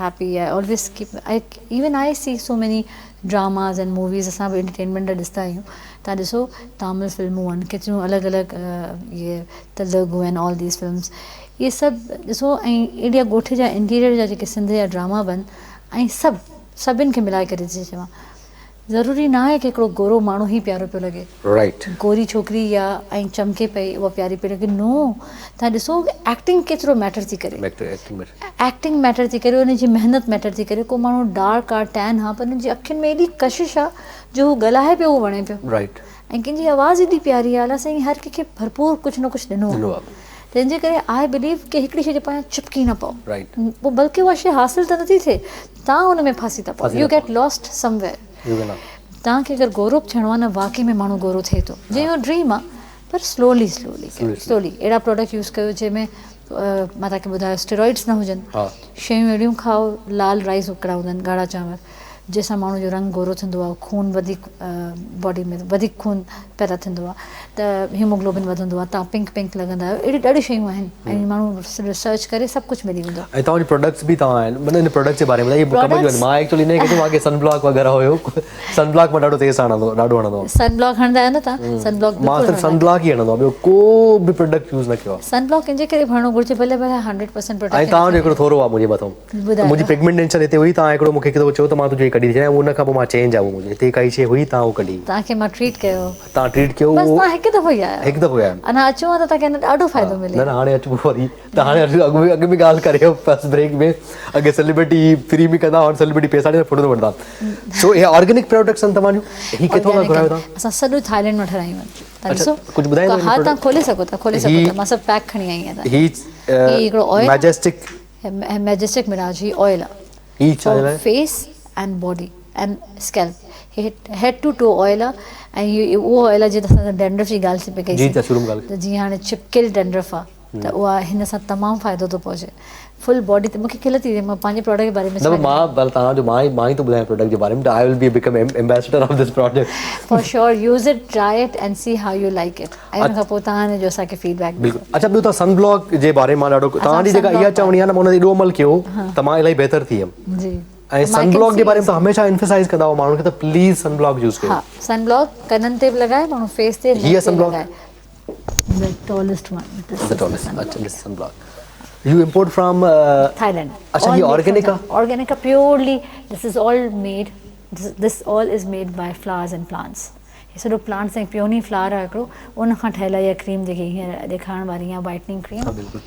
happy I always keep I even I see so many dramas and movies اسان به انٽرٽينمينٽ لاء ڏسندا آهيون توهان ڏسو تامل فلمون آهن ڪيتريون الڳ الڳ اهي Telugu and all these films اهي سڀ ڏسو ۽ ايڏا ڳوٺ جا انٽيريئر جا جيڪي سنڌ جا ڊراما به آهن ۽ سڀ سڀن کي ملائي ڪري ٿي چوان ضروري نه آهي ڪي هڪڙو گورو ماڻهو ئي پيارو پيو لڳي Right. گوري ڇوڪري يا ۽ چمڪي پئي اها پياري پئي لڳي نو توهان ڏسو ايڪٽنگ ڪيترو ميٽر ٿي ڪري ايڪٽنگ ميٽر ٿي ڪري ان جي محنت ميٽر ٿي ڪري ڪو ماڻهو ڊارڪ آ ٽين آ پر ان جي اکين ۾ ايڏي ڪشش آ جو هو ڳالهائي پيو اهو وڻي پيو Right. ۽ ڪنهن جي آواز ايڏي پياري آ الله سائين هر ڪنهن کي ڀرپور ڪجهه نه ڪجهه ڏنو آ تنهن جي ڪري I بليو ڪي هڪڙي شي جي پويان چپڪي نه پئو پوء بلڪه اها شي حاصل ته نٿي ٿئي توهان ان ۾ ڦاسي ٿا پئو you get lost some where توهان کي اگر گورو به ٿيڻو آ نه واقعي ۾ ماڻهو گورو ٿئي ٿو جي اهو ڊريم آ پر سلولي سلولي سلولي اهڙا پراڊڪٽ يوز ڪيو جنهن ۾ مان توهان کي ٻڌايو اسٽيرائڊس نه هجن شيون اهڙيون کائو لال رائس هڪڙا هوندا آهن ڳاڙها چانور جنهن سان ماڻهو جو رنگ گورو ٿيندو آهي خون وڌيڪ باڊي ۾ وڌيڪ خون پيدا ٿيندو آهي ته هيموگلوبن وڌندو آهي تان پنڪ پنڪ لڳندا آهيو اهڙيون ڏاڍيون شيون آهن ۽ ماڻهو ريسرچ ڪري سڀ ڪجهه ملي ويندو ۽ توهان جي پروڊڪٽس به توهان آهن مطلب ان پروڊڪٽس جي باري ۾ ٻڌايو ڪم جو مان ايڪچوئلي ان کي مون کي سن بلاڪ وغيره هيو سن بلاڪ مان ڏاڍو تيز هڻندو ڏاڍو هڻندو آهيان سن بلاڪ هڻندا آهيو نه توهان سن بلاڪ مان صرف سن بلاڪ ئي هڻندو آهيان ٻيو ڪو به پروڊڪٽ يوز نه ڪيو آهي سن بلاڪ ان جي ڪري هڻڻو گهرجي ڀلي ڀلي 100% پروٽيڪشن ۽ توهان جو هڪڙو ٿورو آهي منهنجي مٿو منهنجي پگمينٽيشن هتي هئي توهان هڪڙو مونکي هڪ دفعو چيو ته مان تنهنجو هي ڪڍي ٿي ڇڏيان ان کان پوء مان چينج آهي منهنجو هتي ڪائي شي هئي توهان اهو ڪڍي توهان کي مان ٽريٽ ڪيو توهان ٽريٽ ڪيو بس توهان هڪ دفعو ئي آيا هڪ دفعو آيا انا اچو ها ته توهان کي انا ڏاڍو فائدو ملي نه نه هاڻي اچبو وري ته هاڻي اڳ ۾ اڳ ۾ ڳالهه ڪري فرسٽ بريڪ ۾ اڳي سيلبرٽي فري ۾ ڪندا هاڻي سيلبرٽي پئسا ڏيندا فوٽو وٺندا سو اهي آرگينڪ پروڊڪٽس آهن توهان جون هي ڪٿو کان گهرايو توهان اسان سڄو ٿائيلينڊ مان ٺهرايون آهن توهان ڏسو ڪجهه ٻڌائيندو ها توهان کولي سگهو ٿا کولي سگهو ٿا مان سڀ پيڪ کڻي آئي آهيان هي هڪڙو آئل ميجسٽڪ ميجسٽڪ مراج هي آئل آ هي ڇا جي لاء face and body and scalp he head two to oil آ ۽ هي اهو آئل آ جيئن اسان ڊينڊرف جي ڳالهه ٿي پئي ڪئي جي ته شروع ۾ ڳالهه ته جيئن هاڻي چپڪيل ڊينڊرف آ ته اها هن سان تمام فائدو ٿو پهچي فل باڊي تي مونکي کل ٿي اچي مان پنهنجي پراڊڪٽ جي باري ۾ نه مان بل توهان جو مان ئي مان ئي ٿو ٻڌايان پراڊڪٽ جي باري ۾ ته I will be become ambassador of this product for sure use it try it and see how you like it ۽ ان کان پوء توهان ان جو اسان کي فيڊ بيڪ بلڪل اڇا ٻيو توهان سن بلاڪ جي باري مان ڏاڍو توهان جي جيڪا اها چوڻي آهي نه مان ان تي ايڏو عمل ڪيو ته مان الاهي بهتر ٿي ويم جي ۽ سن بلاڪ جي باري ۾ ته هميشه ايمفسائز ڪندا هئا ماڻهن کي ته پليز سن بلاڪ يوز ڪيو ها سن بلاڪ ڪنن تي به لڳائي ماڻهو فيس تي هي سن بلاڪ لڳائي. The tallest one. This the tallest. اڇا this sun block. You import from Thailand. اڇا هي آرگينڪ آ؟ آرگينڪ آ purely this is all made this all is made by flowers and plants. هي سڄو plants ۽ پيوني flower آ هڪڙو ان کان ٺهيل آ اها ڪريم جيڪي هينئر ڏيکارڻ واري آهيان وائٽننگ ڪريم. ها بلڪل.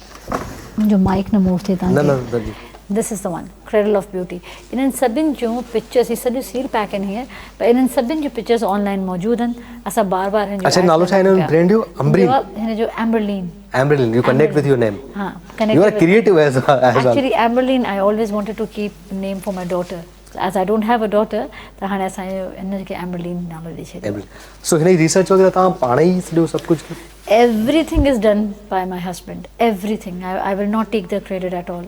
منهنجو مائيڪ نه موو ٿئي تان کي. نه نه. This is the one cradle of beauty انهن سڀن جون پڪچرس هي سڄو سيل پيڪ آهن هينئر پر انهن سڀن جون پڪچرس آن لائن موجود آهن اسان بار بار هن جو اڇا نالو ڇا هن برانڊ جو امبرين هن جو Amberleen Amberleen you connect with your name ها connect you are creative as well actually Amberleen I always wanted to keep name for my daughter as I don't have a daughter ته هاڻي اسان جو هن کي ايمبرلين نالو ڏئي ڇڏيو. سو هن جي ريسرچ وغيره توهان پاڻ ئي سڄو سڀ ڪجهه. Everything is done by my husband everything I will not take the credit at all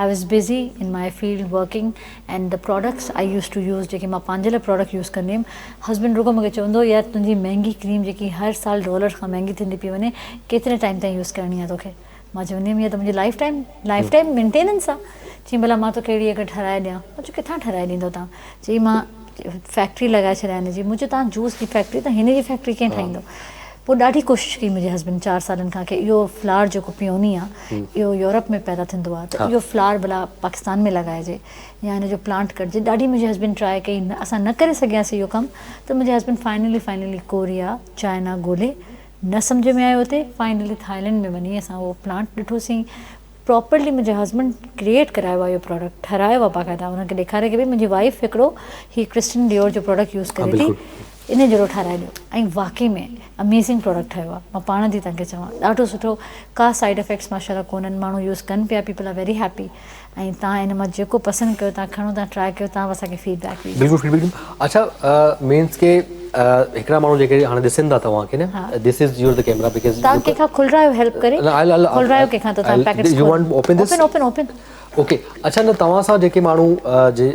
I was busy in my field working and the products I use to use جيڪي مان پنهنجي لاء پراڊڪٽ يوز ڪندي هيم husband رڳو مونکي چوندو هو يار تنهنجي مهنگي ڪريم جيڪي هر سال ڊالر کان مهنگي ٿيندي پئي وڃي ڪيتري ٽائيم تائين يوز ڪرڻي آهي توکي مان چوندي هيم اها ته منهنجي life time life time maintenance آ. چيائين ڀلا مان توکي اهڙي اگر ٺهرائي ڏيان. مان چيو ڪٿان ٺهرائي ڏيندو توهان؟ چيائين مان فيڪٽري لڳائي ڇڏيان هن جي. مون چيو توهان جوس جي فيڪٽري ته هن جي فيڪٽري ڪئين ٺاهيندو؟ پوء ڏاڍي ڪوشش ڪئي منهنجي هسبنڊ چار سالن کان ڪي اهو فلاور جيڪو پيوني آ اهو يورپ ۾ پيدا ٿيندو آ ته اهو فلاور ڀلا پاڪستان ۾ لڳائجي يا هن جو پلانٽ ڪڍجي. ڏاڍي منهنجي هسبنڊ ٽرائي ڪئي اسان نه ڪري سگهياسين اهو ڪم ته منهنجي husband finally finally Korea China ڳولي نه سمجهه ۾ آيو اتي فائنلي ٿائلينڊ ۾ وڃي اسان اهو پلانٽ ڏٺوسين پراپرلي منهنجي هسبنڊ ڪريئيٽ ڪرايو آهي اهو پراڊڪٽ ٺهرايو آهي باقاعده انهن کي ڏيکاري ڪي ڀئي منهنجي وائيف هڪڙو هي ڪرسٽن ڊيور جو پراڊڪٽ يوز ڪري ٿي ان جهڙو ٺهرائي ڏيو ۽ واقعي ۾ اميزنگ پراڊڪٽ ٺهيو آهي مان پاڻ ٿي توهان کي چوان ڏاڍو سٺو ڪا سائيڊ افيڪٽس ماشاء الله ڪونهن ماڻهو يوز ڪن پيا پيپل are very happy ۽ توهان ان مان جيڪو پسند ڪيو توهان کڻو توهان ٽرائي ڪيو توهان به اسان کي فيڊ بيڪ ڏجو. بلڪل فيڊ بيڪ اڇا مينس ڪي هڪڙا ماڻهو جيڪي هاڻي ڏسن ٿا توهان کي نه this is your the camera because توهان ڪنهن کان کولرايو هيلپ ڪري کولرايو ڪنهن کان ته توهان packets you want open this open open open okay اڇا نه توهان سان جيڪي ماڻهو جي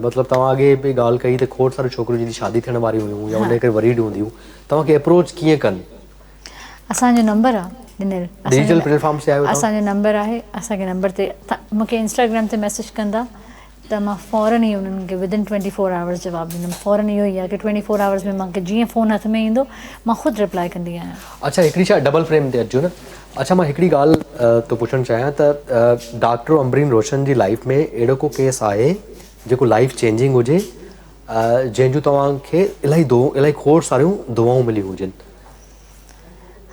مطلب توهان اڳي به ڳالهه ڪئي ته کوڙ ساريون ڇوڪريون جن جي شادي ٿيڻ واري هيون يا ان ڪري وريڊ هونديون توهان کي اپروچ ڪيئن ڪن اسان جو نمبر آ ڏنل ڊجيٽل پليٽ فارمس تي آهيو توهان؟ اسان جو نمبر آهي اسان کي نمبر تي مون کي انسٽاگرام تي ميسيج ڪندا ته مان فورن ئي انهن کي ودن 24 آورز جواب ڏيندم فورن اهو ئي آهي ڪي 24 آورز ۾ مان کي جيئن فون هٿ ۾ ايندو مان خود رپلائي ڪندي آهيان. اڇا هڪڙي ڇا ڊبل فريم تي اچجو نه اڇا مان هڪڙي ڳالهه ٿو پڇڻ چاهيان ته ڊاڪٽر امبرين روشن جي لائيف ۾ اهڙو ڪو ڪيس آهي جيڪو لائيف چينجنگ هجي جنهن جون توهان کي الاهي دعائون الاهي کوڙ ساريون دعائون مليون هجن.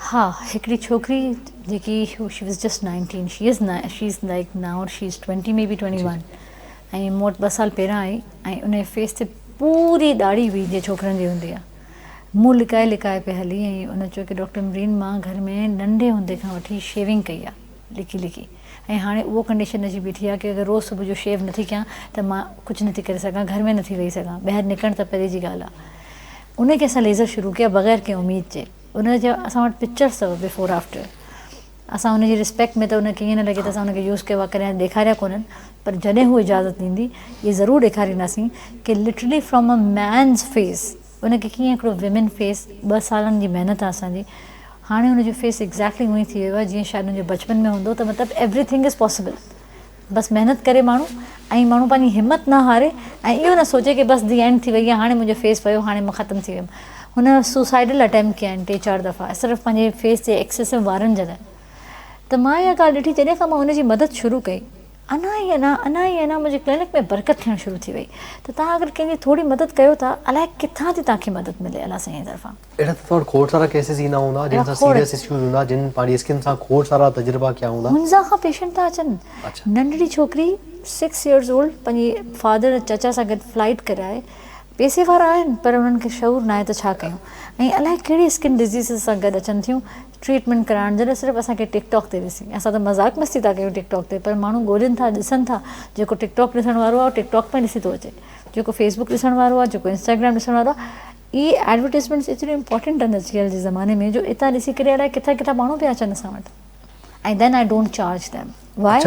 ها هڪڙي ڇوڪري جيڪي she was just 19 she is she is like now she is 20 maybe 21 ۽ مون وٽ ٻه سال پهريان آئي ۽ ان جي فيس تي پوري ڏاڙهي هئي جيئن ڇوڪرن جي هوندي آهي منهن لڪائي لڪائي پئي هلي ۽ ان چيو ڪي ڊاڪٽر امرين مان گهر ۾ ننڍي هوندي کان وٺي شيونگ ڪئي آهي لڪي لڪي ۽ هاڻي اهو ڪنڊيشن اچي بيٺي آهي ڪي اگر روز صبح جو شيو نٿي ڪيان ته مان ڪجهه نٿي ڪري سگهان گهر ۾ نٿي ويهي سگهان ٻاهر نڪرڻ ته پري جي ڳالهه آهي ان کي اسان ليزر شروع ڪيا بغير ڪنهن اميد جي ان جا اسان وٽ پڪچرس اٿو بفور آفٽر اسان ان جي رسپيڪٽ ۾ ته ان کي ائين نه لڳي ته اسان ان کي يوز ڪيو آهي ڪڏهن ڏيکاريا ڪونهن پر جڏهن هو اجازت ڏيندي اهي ضرور ڏيکارينداسين ڪي literally from a man's face ان کي ڪيئن هڪڙو ويمن فيس ٻه سالن جي محنت آهي اسان جي هاڻي ان جو فيس ايگزيڪٽلي اونئي ٿي ويو آهي جيئن شايد ان جو بچپن ۾ هوندو ته مطلب ايوري ٿنگ is possible بس محنت ڪري ماڻهو ۽ ماڻهو پنهنجي همت نه هاري ۽ اهو نه سوچي ڪي بس the and ٿي وئي آهي هاڻي منهنجو فيس ويو هاڻي مان ختم ٿي ويم هن سوسائيڊل اٽيمپٽ ڪيا آهن ٽي چار دفعا صرف پنهنجي فيس جي ايڪسيسو وارن جي لاء ته مان اها ڳالهه ڏٺي جڏهن کان مان ان جي مدد شروع ڪئي انا ئي انا انا ئي انا منهنجي ڪلينڪ ۾ برڪت ٿيڻ شروع ٿي وئي ته توهان اگر ڪنهن جي ٿوري مدد ڪيو ٿا الائي ڪٿان ٿي توهان کي مدد ملي الله سائين جي طرفان. اهڙا ته توهان وٽ کوڙ سارا ڪيسز ايندا هوندا جن سان سيريس اشوز هوندا جن پنهنجي اسڪن سان کوڙ سارا تجربا ڪيا هوندا. هنزا کان پيشنٽ ٿا اچن ننڍڙي ڇوڪري سڪس ايئرز اولڊ پنهنجي فادر چچا سان گڏ فلائيٽ ڪرائي پيسي وارا آهن پر انهن کي شعور ناهي ته ڇا ڪيون ۽ الائي ڪهڙي اسڪن ڊزيزز سان گڏ اچن ٿيون ٽريٽمينٽ ڪرائڻ جڏهن صرف اسان کي ٽڪ ٽاڪ تي ڏسي اسان ته مذاق مستي ٿا ڪيون ٽڪ ٽاڪ تي پر ماڻهو ڳولين ٿا ڏسن ٿا جيڪو ٽڪ ٽاڪ ڏسڻ وارو آهي ٽڪ ٽاڪ ۾ ڏسي ٿو اچي جيڪو فيس بڪ ڏسڻ وارو آهي جيڪو انسٽاگرام ڏسڻ وارو آهي اهي ايڊورٽيزمينٽس ايتريون امپورٽنٽ آهن اڄڪلهه جي زماني ۾ جو اتان ڏسي ڪري الائي ڪٿان ڪٿان ماڻهو پيا اچن اسان وٽ ۽ then I don't charge them why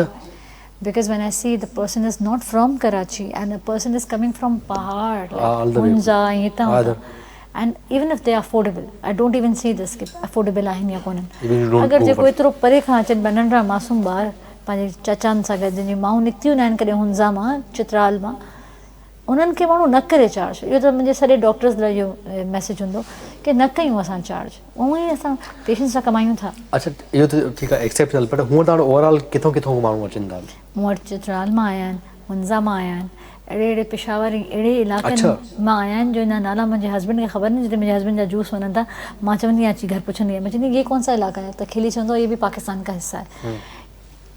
because when I see the person is not from Karachi and a person is coming from پهاڙ هنزا ۽ هتان هتان and even if they affordable I don't even see this K affordable آهن يا ڪونهن اگر جيڪو ايترو پري کان اچن پيا ننڍڙا معصوم ٻار پنهنجي چاچان سان گڏ جن جون مائون نڪتيون ناهن ڪڏهن هنزا مان چترال مان انهن کي ماڻهو نه ڪري چارج اهو ته منهنجي سڄي ڊاڪٽرز لاء اهو ميسيج هوندو ڪي نه ڪيون اسان چارج اونئن ئي اسان پيشنٽس سان ڪمايون ٿا. اڇا اهو ته ٺيڪ آهي ايڪسيپشنل پر هونئن ته هاڻي اوور آل ڪٿان ڪٿان ماڻهو اچن ٿا. مون وٽ چترال مان آيا آهن، هنزا مان آيا آهن، اهڙي اهڙي پشاور ۽ اهڙي علائقن مان آيا آهن جو ان جا نالا منهنجي هسبنڊ کي خبر نه جتي منهنجي هسبنڊ جا جوس وڃن ٿا مان چوندي آهيان اچي گهر پڇندي آهيان مان چوندي آهيان يي ڪون سا علائقا هي ته کلي چوندو آهي يي به پاڪستان ڪا حصا هي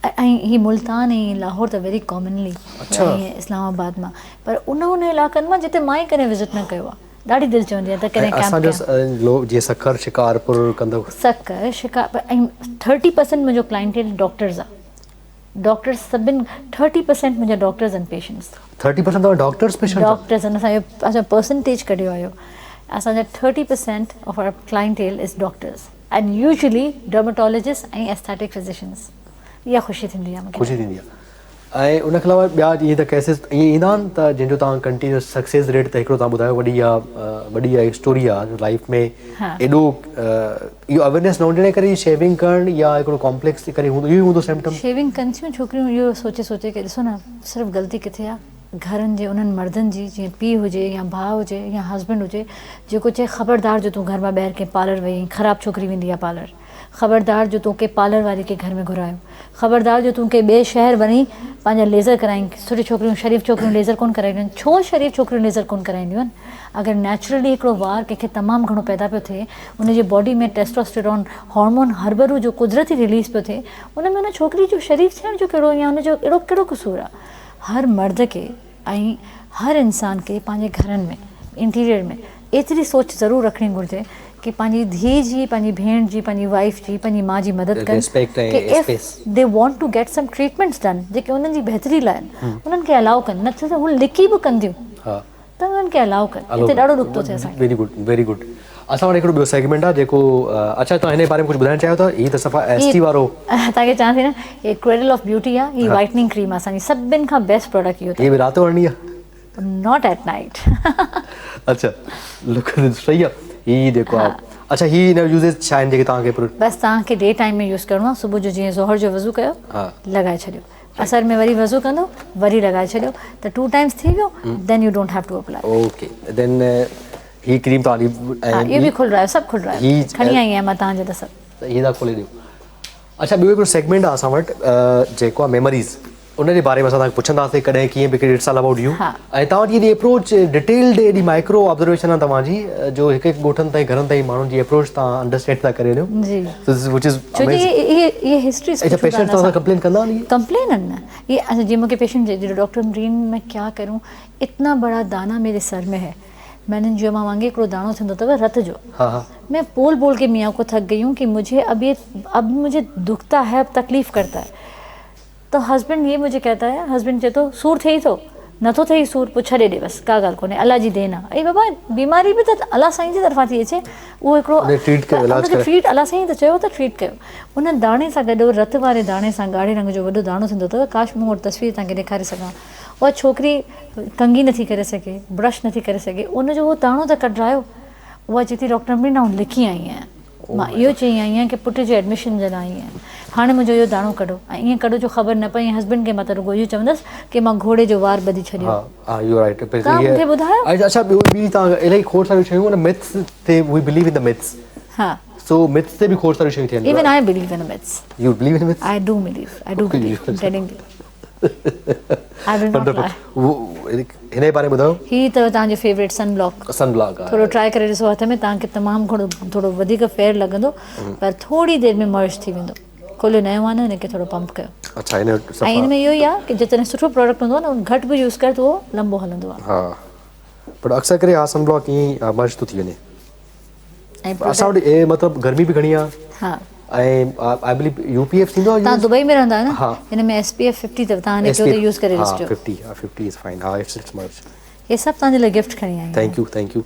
۽ هي ملتان ۽ لاهور ته ويري ڪامنلي ۽ اسلام آباد مان پر ان ان علائقن مان جتي مان ئي ڪڏهن وزٽ نه ڪيو آهي ڏاڍي دل چوندي آهي ته ڪڏهن ڪيمپ ڪيان. اسان جو جيئن سکر شڪارپور ڪندو. سکر شڪارپور ۽ 30% منهنجو ڪلائنٽيل ڊاڪٽرز آهي. ڊاڪٽرز سڀن ٿرٽي پرسينٽ منهنجا ڊاڪٽرز آهن پيشنٽس. 30% توهان ڊاڪٽرز پيشنٽس آهن؟ ڊاڪٽرز آهن اسان جو اسان پرسنٽيج ڪڍيو آهي اسان جا 30% of our clientele is doctors and usually dermatologist ۽ aesthetic physicians اها خوشي ٿيندي آهي مونکي. خوشي ٿيندي آهي ۽ ان کان علاوه ٻيا جيئن ته ڪيسز ائين ايندا آهن ته جنهن جو توهان ڪنٽينيوس سڪسيس ريٽ ته هڪڙو توهان ٻڌايو وڏي اها وڏي اها اسٽوري آهي لائف ۾ ايڏو اهو اويرنيس نه هجڻ جي ڪري شيونگ ڪرڻ يا هڪڙو ڪامپليڪس جي ڪري هوندو اهو ئي هوندو سمپٽم. شيونگ ڪن ٿيون ڇوڪريون اهو سوچي سوچي ڪي ڏسو نه صرف غلطي ڪٿي آ گهرن جي انهن مردن جي جيئن پيء هجي يا ڀاء هجي يا هسبنڊ هجي جيڪو چئي خبردار جو تون گهر مان ٻاهر ڪنهن پارلر وئي آهين خراب ڇوڪري ويندي آ پارلر خبردار جو تون ڪنهن پارلر واري کي گهر ۾ گهرايو. خبردار جو تون ڪنهن ٻئي شهر وڃي پنهنجا ليزر ڪرائين. سٺي ڇوڪريون شريف ڇوڪريون ليزر ڪونه ڪرائينديون آهن. ڇو شريف ڇوڪريون ليزر ڪونه ڪرائينديون آهن؟ اگر نيچرلي هڪڙو وار ڪنهن کي تمام گهڻو پيدا پيو ٿئي، ان جي باڊي ۾ ٽيسٽوسٽيرون هارمون هربرو جو قدرتي رليز پيو ٿئي، ان ۾ ان ڇوڪري جو شريف ٿيڻ جو ڪهڙو يا ان جو اهڙو ڪهڙو قصور آهي؟ هر مرد کي ۽ هر انسان کي پنهنجي گهرن ۾ انٽيريئر ۾ ايتري سوچ ضرور رکڻي گهرجي ڪي پنهنجي ڌيء جي پنهنجي ڀيڻ جي پنهنجي وائيف جي پنهنجي ماء جي مدد ڪن ڪي if the want to get some treatments done جيڪي انهن جي بهتري لاء آهن انهن کي الاؤ ڪن نه ته هو لڪي به ڪنديون ته انهن کي الاؤ ڪن هتي ڏاڍو ڏک ٿو ٿئي اسان کي. ويري گڊ ويري گڊ اسان وٽ هڪڙو ٻيو سيگمينٽ آهي جيڪو اڇا توهان هن جي باري ۾ ڪجهه ٻڌائڻ چاهيو ٿا هي ته صفا ايس ٽي وارو توهان کي چوان ٿي نه هي ڪريڊل آف بيوٽي آهي هي وائٽننگ ڪريم آهي اسان جي سڀن کان بيسٽ پراڊڪٽ اهو اٿو. هي به رات جو هڻڻي آهي. Not at night. اڇا لڪ صحيح آهي هي جيڪو آهي اڇا هي هن يوزز ڇا آهن جيڪي توهان کي بس توهان کي ڊي ٽائيم ۾ يوز ڪرڻو آهي صبح جو جيئن ظهر جو وضو ڪيو لڳائي ڇڏيو عصر ۾ وري وضو ڪندو وري لڳائي ڇڏيو ته ٽو ٽائمز ٿي ويو then you don't have to apply. Okay then هي ڪريم توهان ڏي اهو به کولرايو سڀ کولرايو کڻي آئي آهيان مان توهان جي لاء سڀ. هي توهان کولي ڏيو. اڇا ٻيو هڪڙو سيگمينٽ آهي اسان وٽ جيڪو آهي ميموريز ان جي باري ۾ اسان توهان کي پڇنداسين ڪڏهن ڪيئن به it's all about you ۽ توهان جي ايڏي اپروچ ڊيٽيلڊ ايڏي مائڪرو آبزرويشن آهي توهان جي جو هڪ هڪ ڳوٺن تائين گهرن تائين ماڻهن جي اپروچ توهان انڊرسٽينڊ ٿا ڪري وڃو جي وچ از ڇو جو اهي اهي هسٽريز اڇا پيشنٽ توهان سان ڪمپلين ڪندا آهن ڪمپلين نه اهي اڇا جي مونکي پيشنٽ چئي ٿو ڊاڪٽر امرين مين ڪيا ڪرون اتنا بڙا دانا ميري سر ۾ هي ميننجيوما وانگي هڪڙو داڻو ٿيندو اٿو رت جو مين بول بول ڪي ميان ڪو ٿڪ گئي هون ڪي مجهي اب يي اب مجهي دکتا هي اب تڪليف ڪرتا هي ته هسبينڊ يي مجهي ڪهتا هي هسبينڊ چئي ٿو سور ٿئي ٿو نٿو ٿئي سور پوء ڇڏي ڏي بس ڪا ڳالهه ڪونهي الله جي دين آ اي بابا بيماري به ته الله سائين جي طرفان ٿي اچي اهو هڪڙو ان کي ٽريٽ الله سائين ته چيو ته ٽريٽ ڪيو ان داڻي سان گڏ رت واري داڻي سان ڳاڙهي رنگ جو وڏو داڻو ٿيندو اٿو ڪاش مون وٽ تصوير توهان کي ڏيکاري سگهان اها ڇوڪري ڪنگهي نٿي ڪري سگهي، برش نٿي ڪري سگهي، ان جو اهو داڻو ته ڪڍرايو. اها چئي ٿي ڊاڪٽر امرين آئون لڪي آئي آهيان. مان اهو چئي آئي آهيان ڪي پٽ جي ايڊميشن جي لاء آئي آهيان. هاڻي منهنجو اهو داڻو ڪڍو ۽ ائين ڪڍو جو خبر نه پئي ۽ هسبنڊ کي مان ته رڳو اهو چوندس ڪي مان گهوڙي جو وار ٻڌي ڇڏيو. ها ها يو رائٽ توهان مون کي ٻڌايو. اڇا ٻيو ٻي توهان الاهي کوڙ ساريون شيون ان مٿس تي we believe in the myths. ها. سو مٿس تي به کوڙ ساريون شيون ٿين. Even I believe in the myths. You believe in myths? I do believe I do believe I am telling you. هن جي باري ۾ ٻڌايو. هي اٿو توهان جو favourite sun block. Sun block آهي. ٿورو ٽرائي ڪري ڏسو هٿ ۾ توهان کي تمام گهڻو ٿورو وڌيڪ فيئر لڳندو پر ٿوري دير ۾ مرج ٿي ويندو. کوليو نيو آهي نه هن کي ٿورو پمپ ڪيو. اڇا هن صفا. ۽ هن ۾ اهو ئي آهي ڪي جيترو سٺو پراڊڪٽ هوندو آهي نه گهٽ به يوز ڪر ته اهو لمبو هلندو آهي. ها پر اڪثر ڪري ها سن بلاڪ ائين ئي مرج ٿو ٿي وڃي. اسان وٽ اي مطلب گرمي به گهڻي آ ها ۽ I believe U P F ٿيندو آ تان دبئي ۾ رهندا آهيو نه هن ۾ ايس پي ايف 50 اٿو تان هن کي ته يوز ڪري ڏسجو ها 50 ها 50 از فائن ها it's it's مرچ هي سڀ تان جي لاء گفٽ کڻي آئي آهيان thank you thank you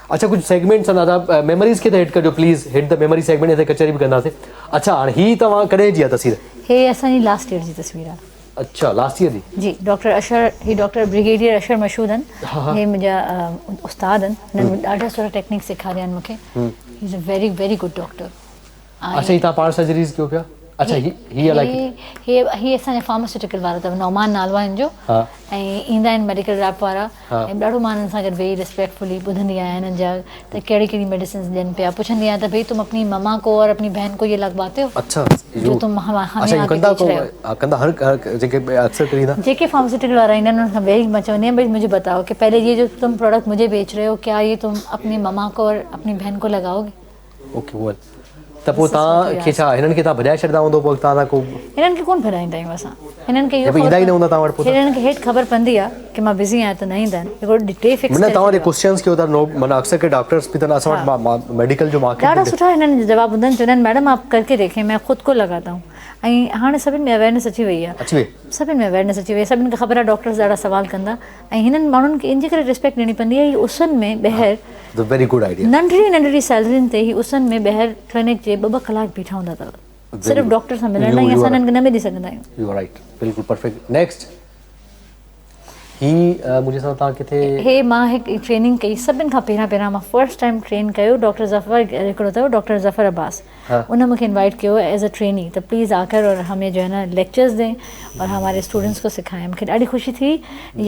اڇا ڪجهه سيگمينٽس آهن ادا ميموريز کي ته هٽ ڪجو پليز هٽ the memory segment هتي ڪچهري به ڪنداسين اڇا هاڻي هي توهان ڪڏهن جي آ تصوير هي اسان جي لاسٽ ايئر جي تصوير آ اڇا لاسٽ ايئر جي. جي ڊاڪٽر اشهر هي ڊاڪٽر برگيڊيئر اشهر مشهود آهن هي منهنجا استاد آهن هنن ڏاڍا سٺا ٽيڪنيڪ سيکاريا آهن مونکي he is a very very good doctor. اڇا هي توهان پاڻ سرجريز ڪيو پيا. اڇا هي هي الائي هي هي اسان جا فارماسيوٽيڪل وارا اٿو نعمان نالو آهي هن جو ۽ ايندا آهن ميڊيڪل ريپ وارا ۽ ڏاڍو مان هنن سان گڏ ويهي ريسپيڪٽفلي ٻڌندي آهيان هنن جا ته ڪهڙي ڪهڙي ميڊيسنس ڏين پيا پڇندي آهيان ته ڀئي تم اپني مما ڪو اور اپني بهن ڪو يي لگواتے هو اڇا جو تم همين آ ڪي بيچ رهي هو ڪندا هر جيڪي اڪثر ڪريندا جيڪي فارماسيوٽيڪل وارا ايندا آهن انهن کان ويهي مان چوندي آهيان ڀئي مجهي بتاؤ ڪي پهلي يي جو تم پروڊڪٽ مجهي بيچ رهي هو ڪيا يي تم اپني مما ڪو اور اپني بهن ڪو لگاؤگي اوڪي ويل ته پوء توهان کي ڇا هنن کي توهان ڀڄائي ڇڏيندا هوندو پوء توهان سان ڪو هنن کي ڪونه ڀڄائيندا آهيون اسان هنن کي اهو ايندا ئي نه هوندا توهان وٽ پوء هنن کي هيٺ خبر پوندي آهي ڪي مان بزي آهيان ته نه ايندا آهن هڪڙو ڊي فڪس معنيٰ توهان جي ڪوسچنس ڪيو ٿا نو معنيٰ اڪثر ڪي ڊاڪٽرس به ته اسان وٽ ميڊيڪل جو مارڪيٽ ڏاڍا سٺا هنن جا جواب هوندا آهن چوندا آهن ميڊم آپ ڪر ڪي ديکين مين خود ڪو لگاتا هون ۽ هاڻي سڀن ۾ اويرنيس اچي وئي آهي اچي وئي سڀن ۾ اويرنيس اچي وئي سڀن کي خبر آهي ڊاڪٽرس ڏاڍا سوال ڪندا ۽ هنن ماڻهن کي ان جي ڪري ريسپيڪٽ ڏيڻي پوندي آهي هي اسن ۾ ٻهر ويري گڊ آئيڊيا ننڍڙي ننڍڙي سيلرين تي هي اسن ۾ ٻهر ڪلينڪ جي ٻه ٻه ڪلاڪ بيٺا هوندا اٿو صرف ڊاڪٽر سان ملڻ لاء اسان هنن کي نه ملي سگهندا آهيون. يو آر رائيٽ بلڪل پرفيڪٽ نيڪسٽ هي منهنجي سان تان ڪٿي هي مان هڪ ٽريننگ ڪئي سڀن کان پهريان پهريان مان فرسٽ ٽائيم ٽرين ڪيو ڊاڪٽر ظفر هڪڙو اٿو ڊاڪٽر ظفر عباس ان مون کي انوائيٽ ڪيو ايز ا ٽريني ته پليز آڪر اور همين جو هي نا ليڪچرز دين اور هماري اسٽوڊنٽس ڪو سکائين مون کي ڏاڍي خوشي ٿي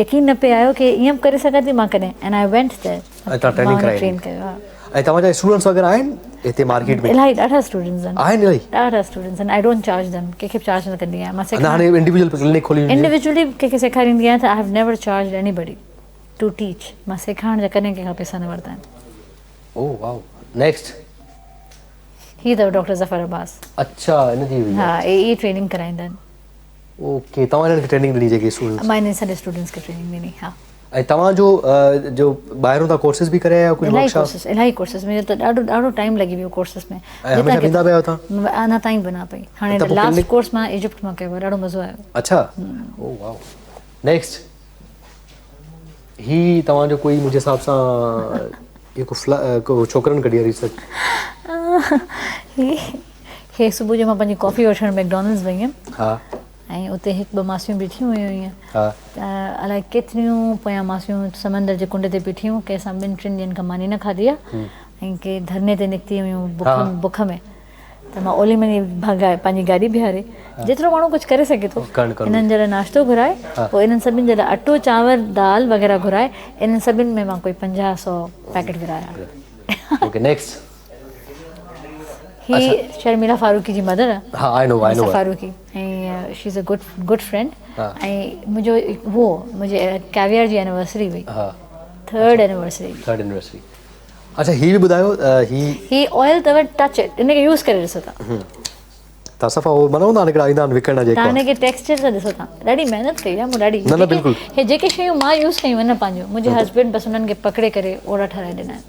يقين نه پئي آيو ڪي ائين به ڪري سگهان ٿي مان ڪڏهن اينڊ I went there ۽ توهان ٽريننگ ڪرائي ٽرين ڪيو ها ۽ توهان جا اسٽوڊنٽس وغيره آهن هتي مارڪيٽ ۾ الاهي ڏاڍا اسٽوڊنٽس آهن آهن الاهي ڏاڍا اسٽوڊنٽس آهن I don't charge them ڪنهن کي به چارج نه ڪندي آهيان مان نه هاڻي انڊيويجوئل ڪلينڪ کولي انڊيويجوئلي ڪنهن کي سيکاريندي آهيان ته I have never charged anybody to teach مان سيکارڻ جا ڪڏهن ڪنهن کان پئسا نه ورتا آهن. او واو نيڪسٽ. هي اٿو ڊاڪٽر ظفر عباس. اڇا ان جي هئي. ها اي اي ٽريننگ ڪرائيندا آهن. اوڪي توهان انهن کي ٽريننگ ڏني جيڪي اسٽوڊنٽس. مان انهن سڄي اسٽوڊنٽس کي ٽريننگ ڏني ها. ۽ توهان جو جو ٻاهرون توهان ڪورسز به ڪري آيا آهيو ڪجهه الاهي ڪورسز الاهي ڪورسز منهنجو ته ڏاڍو ڏاڍو ٽائيم لڳي ويو ڪورسز ۾. ۽ هميشه ويندا پيا آهيو توهان. اڃا تائين به نه پئي هاڻي لاسٽ ڪورس مان ايجپٽ مان ڪيو ڏاڍو مزو آيو. اڇا او واو نيڪسٽ. هي توهان جو ڪوئي منهنجي حساب سان هي ڪو ڪو ڇوڪرن ڪڍي آهي ريسرچ. هي هي صبح جو مان پنهنجي ڪافي وٺڻ ميڪڊونلڊز وئي هيم ها ۽ اتي هڪ ٻه ماسيون بيٺيون هيون ائين ها ته الائي ڪيتريون پويان ماسيون سمندر جي ڪنڊ تي بيٺيون ڪنهن سان ٻن ٽن ڏينهن کان ماني نه کاڌي آهي ۽ ڪي ڌرڻي تي نڪتي هيون بک بک ۾ ته مان اولي مهل ئي پنهنجي گاڏي بيهاري جيترو ماڻهو ڪجهه ڪري سگهي ٿو انهن جي لاء ناشتو گهرائي پوء انهن سڀني جي لاء اٽو چانور دال وغيره گهرائي انهن سڀني ۾ مان ڪوئي 50 سو پيڪيٽ ورهايا. Okay next. هي شرميلا فاروقي جي مدر آ. ها I know I know Farooqui ۽ she is a good good friend ۽ منهنجو هو منهنجي ڪيويئر جي اينيورسري هئي ها ٿرڊ اينيورسري ٿرڊ اينيورسري. اڇا هي به ٻڌايو هي. هي آئل اٿو ٽچ it ان کي يوز ڪري ڏسو تان. تان صفا هو معنيٰ هوندا آهن هڪڙا ايندا آهن وڪڻڻ جيڪا. تان هن کي ٽيڪسچر سان ڏسو تان ڏاڍي محنت ڪئي آهي مون ڏاڍي. نه نه بلڪل. هي جيڪي شيون مان يوز ڪيون آهن نه پنهنجو منهنجي هسبينڊ بس انهن کي پڪڙي ڪري اوڙا ٺهرائي ڏنا آهن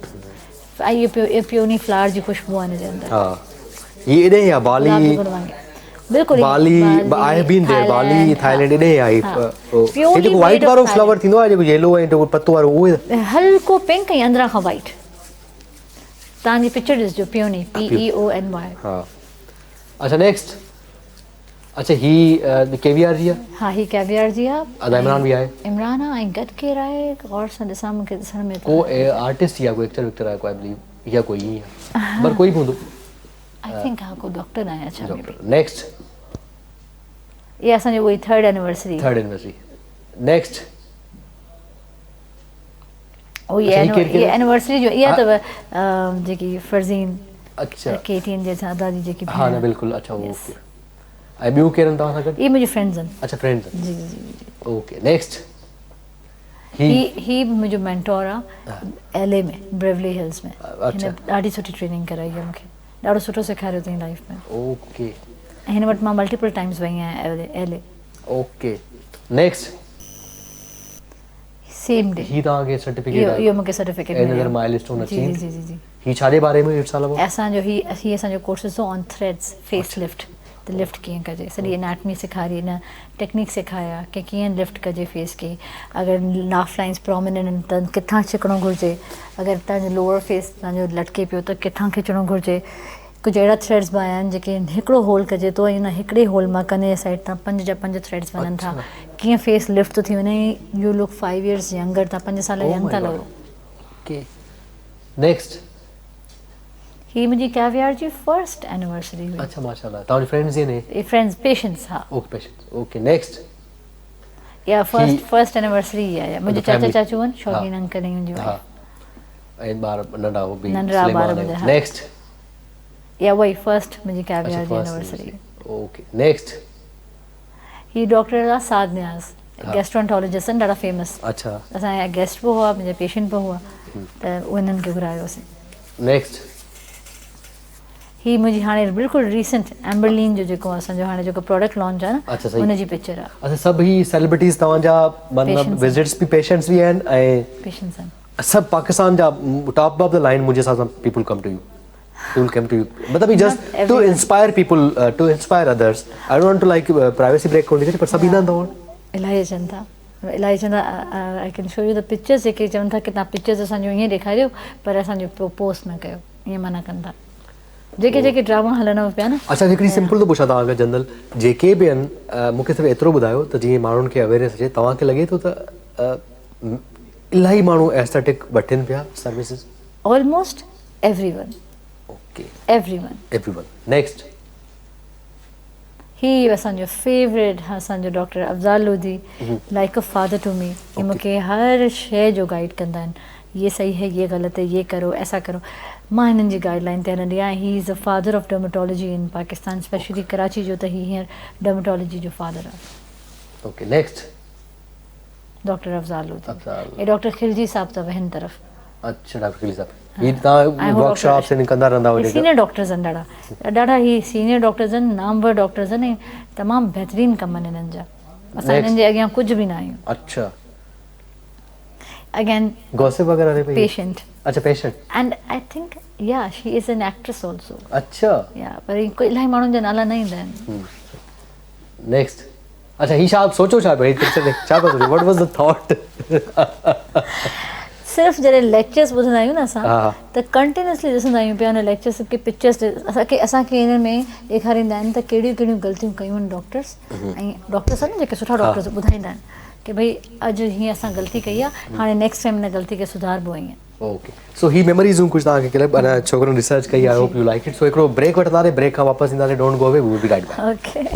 ۽ اهو پيوني فلاور جي خوشبو آهي هن جي اندر. ها هي ايڏي آهي بالي. بلڪل Bali I have been there Bali Thailand ايڏي آهي هي جيڪو وائيٽ وارو فلاور ٿيندو آهي جيڪو ييلو ۽ جيڪو پتو وارو اهو هلڪو پنڪ ۽ اندران کان وائيٽ توهان جي پڪچر ڏسجو peony P E O N Y. ها اڇا نيڪسٽ اڇا هي ڪيويار جي آهي. ها هي ڪيويار جي آهي. ادا عمران به آهي. عمران آهي ۽ گڏ ڪير آهي غور سان ڏسان مونکي ڏسڻ ۾ ڪو آرٽسٽ يا ڪو ايڪٽر ويڪٽر آهي ڪو I بليو يا ڪوئي ائين پر ڪوئي به هوندو. I think ها ڪو ڊاڪٽر آهي اڇا مي بي. نيڪسٽ اها اسان جي اهي third anniversary. Third anniversary next او هي اينيورسري جو اها اٿو جيڪي فرزين اڇا ڪي ٽي اين جي ادا جي جيڪي ها نه بلڪل اڇا اوڪي ۽ ٻيون ڪير آهن توهان سان گڏ؟ اهي منهنجي فرينڊز آهن. اڇا فرينڊز آهن. جي جي جي اوڪي نيڪسٽ هي هي به منهنجو مينٽور آ ايل اي ۾ بريولي هلز ۾ هن ڏاڍي سٺي ٽريننگ ڪرائي آ مونکي ڏاڍو سٺو سيکاريو اٿئي لائف ۾. اوڪي ۽ هن وٽ مان ملٽيپل ٽائمز وئي آهيان L A. Okay next same day هي توهان کي سرٽيفڪيٽ آهي اهو مونکي سرٽيفڪيٽ مليو انادر مائل اسٽون اچيوڊ جي جي جي هي ڇا جي باري ۾ it's all about اسان جو هي هي اسان جو ڪورسز هو آن ٿريڊز فيس لفٽ ته لفٽ ڪيئن ڪجي سڄي اناٽمي سيکاري هن ٽيڪنيڪ سيکاريا ڪي ڪيئن لفٽ ڪجي فيس کي اگر لاف لائنز پروميننٽ آهن ته ڪٿان ڇڪڻو گهرجي اگر توهان جو لوئر فيس توهان جو لٽڪي پيو ته ڪٿان کچڻو گهرجي ڪجهه اهڙا ٿريڊز به آيا آهن جيڪي هڪڙو هول ڪجي ٿو ۽ ان هڪڙي هول مان ڪني جي سائيڊ تان پنج جا پنج ٿريڊز وڃن ٿا ڪيئن فيس لفٽ ٿو ٿي وڃي you look 5 years younger تان پنج سال ينگ ٿا لڳو. Okay next. هي منهنجي ڪيويار جي فرسٽ اينيورسري هئي. اڇا ماشاءالله توهان جي فرينڊز آهن هي. هي فرينڊز پيشنٽس ها. Okay patients okay next. اها فرسٽ فرسٽ اينيورسري ئي آهي منهنجا چاچا چاچو آهن شوقين انڪل ۽ منهنجي وائيف. ها ۽ ٻار ننڍا هو به ننڍڙا ٻار منهنجا ها. نيڪسٽ. اها اها ئي فرسٽ منهنجي ڪيويار جي اينيورسري. Okay next. هي ڊاڪٽر آ سعد نياز گيسٽرونٽولوجسٽ آهن ڏاڍا فيمس. اڇا. اسان جا گيسٽ به هئا منهنجا پيشنٽ به هئا ته انهن کي گهرايوسين. نيڪسٽ. هي منهنجي هاڻي بلڪل ريسنٽ ايمبرلين جو جيڪو اسان جو هاڻي جيڪو پراڊڪٽ لانچ آهي نه اڇا صحيح ان جي پڪچر آهي. اڇا سڀ هي سيلبرٽيز توهان جا مطلب وزٽس به پيشنٽس به آهن ۽ پيشنٽس آهن. سڀ پاڪستان جا ٽاپ آف the line منهنجي حساب سان people come to you people come to you مطلب هي just to inspire people to inspire others I don't want to like privacy break ڪونه ٿي ڪجي پر سڀ ايندا آهن توهان وٽ. الاهي اچن ٿا. الاهي چون ٿا I can show you the pictures جيڪي چون ٿا ڪي توهان پڪچرز اسان جون ائين ڏيکاريو پر اسان جو پوء پوسٽ نه ڪيو ائين منع ڪن ٿا جيڪي جيڪي ڊراما هلن پيا نه. اڇا هڪڙي سمپل ٿو پڇان توهان کان جنرل جيڪي به آهن مون کي صرف ايترو ٻڌايو ته جيئن ماڻهن کي اويرنيس اچي توهان کي لڳي ٿو ته الاهي ماڻهو ايسٿيٽڪ وٺن پيا services. Almost everyone. Okay. Everyone. Everyone next. هي اسان جو فيوريٽ اسان جو doctor Afzal Lodhi like a father to me هي مون کي هر شيء جو گائيڊ ڪندا آهن يي صحيح هي يي غلط هي يي ڪرو ايسا ڪرو مان هنن جي گائيڊ لائين تي هلندي آهيان he is the father of dermatology in Pakistan specially Karachi جو ته هي هينئر ڊرماٽالاجي جو فادر آهي. Okay next. Doctor Afzal Lodhi هي ڊاڪٽر خلجي صاحب اٿو هن طرف. اڇا ڊاڪٽر خلجي صاحب هي توهان ورڪشاپس هن ڪندا رهندا هو سينيئر ڊاڪٽرز آهن ڏاڍا ڏاڍا هي سينيئر ڊاڪٽرز آهن نامور ڊاڪٽرز آهن ۽ تمام بهترين ڪم آهن هنن جا اسان هنن جي اڳيان ڪجهه به نه آهيون. اڇا اگين گوسپ وغيره رهي پئي پيشنٽ اڇا پيشنٽ اينڊ I think يا شي از ان ايڪٽرس آلسو. اڇا يا پر الاهي ماڻهن جا نالا نه ايندا آهن. نيڪسٽ. اڇا هي ڇا سوچو ڇا پيا هي پڪچر ڏيکي ڇا پيا سوچو what was the thought. صرف جڏهن ليڪچرس ٻڌندا آهيون نه اسان ته ڪنٽينيوسلي ڏسندا آهيون پيا ان ليڪچرس کي پڪچرس اسان کي اسان کي ان ۾ ڏيکاريندا آهن ته ڪهڙيون ڪهڙيون غلطيون ڪيون آهن ڊاڪٽرس ۽ ڊاڪٽرس آهن نه جيڪي سٺا ڊاڪٽرس ٻڌائيندا آهن ڪي ڀئي اڄ هيئن اسان غلطي ڪئي آهي هاڻي نيڪسٽ ٽائيم ان غلطي کي سڌاربو ائين. اوڪي سو هي ميموريز هون ڪجهه توهان کي ڪلپ انا ڇوڪرن ريسرچ ڪئي I hope you like it so هڪڙو بريڪ وٺنداسين بريڪ کان واپس اينداسين don't go away we will be right back. Okay.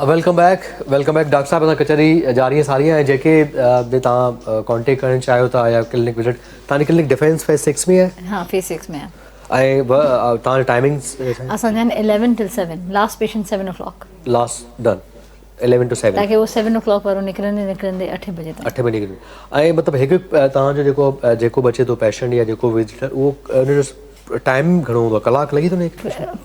Welcome back welcome back doctor صاحب اسان ڪچهري جاري ۽ ساري آهي جيڪي به توهان ڪانٽيڪٽ ڪرڻ چاهيو ٿا يا ڪلينڪ وزٽ توهان جي ڪلينڪ ڊفينس فيز 6 ۾ آهي ها فيز 6 ۾ آهي ۽ توهان جي ٽائمنگس اسان جا آهن 11 till 7 last patient 7 o'clock last done 11 to 7 تاڪي اهو 7 او ڪلاڪ وارو نڪرندي نڪرندي اٺين بجي تائين اٺين بجي نڪرندي ۽ مطلب هڪ توهان جو جيڪو جيڪو به اچي ٿو پيشنٽ يا جيڪو وزيٽر اهو ان جو ٽائيم گهڻو هوندو آهي ڪلاڪ لڳي ٿو نه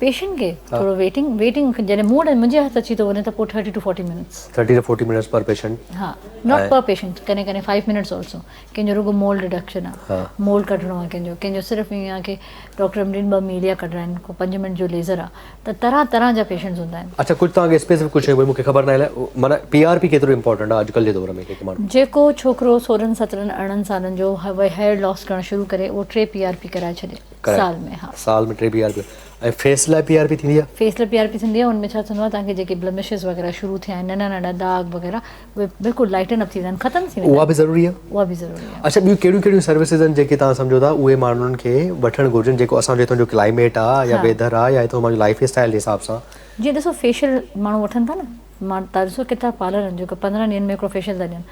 پيشنٽ کي ٿورو ويٽنگ ويٽنگ جڏهن مون وٽ منهنجي هٿ اچي ٿو وڃي ته پوء 30 ٽو 40 منٽس 30 ٽو 40 منٽس پر پيشنٽ ها not پر پيشنٽ ڪڏهن ڪڏهن 5 منٽس آلسو ڪنهن جو رڳو مولڊ ريڊڪشن آهي مولڊ ڪڍڻو آهي ڪنهن جو ڪنهن جو صرف ائين آهي ڪي ڊاڪٽر امرين ٻه ميليا ڪڍرائن ڪو 5 منٽ جو ليزر آهي ته طرح طرح جا پيشنٽس هوندا آهن. اڇا ڪجهه توهان کي اسپيسفڪ ڪجهه شيون مون کي خبر ناهي معنيٰ پي آر پي ڪيترو امپورٽنٽ آهي اڄڪلهه جي دور ۾ هڪ ماڻهو. جيڪو ڇوڪرو سورهن سترهن ارڙهن سالن جو هيئر لاس ڪرڻ شروع ڪري اهو ٽي پي آر پي ڪرائي ڇڏي سال ۾ ها. سال ۾ ٽي پي آر پي ۽ فيس لاء پي آر پي ٿيندي آهي؟ فيس لاء پي آر پي ٿيندي آهي ان ۾ ڇا ٿيندو آهي توهان کي جيڪي بلمشز وغيره شروع ٿيا آهن ننڍا ننڍا داغ وغيره اهي بلڪل لائٽن اپ ٿي ويندا آهن ختم ٿي ويندا آهن. اها به ضروري آهي؟ اها به ضروري آهي. اڇا ٻيون ڪهڙيون ڪهڙيون سروسز آهن جيڪي توهان سمجهو ٿا اهي ماڻهن کي وٺڻ گهرجن جيڪو اسان جو هتان جو ڪلائميٽ آهي يا ويدر آهي يا هتان جو لائف اسٽائل جي حساب سان. جيئن ڏسو فيشل ماڻهو وٺن ٿا نه مان توهان ڏسو ڪيترا پارلر آهن جيڪو 15 ڏينهن ۾ هڪڙو فيشل ٿا ڏين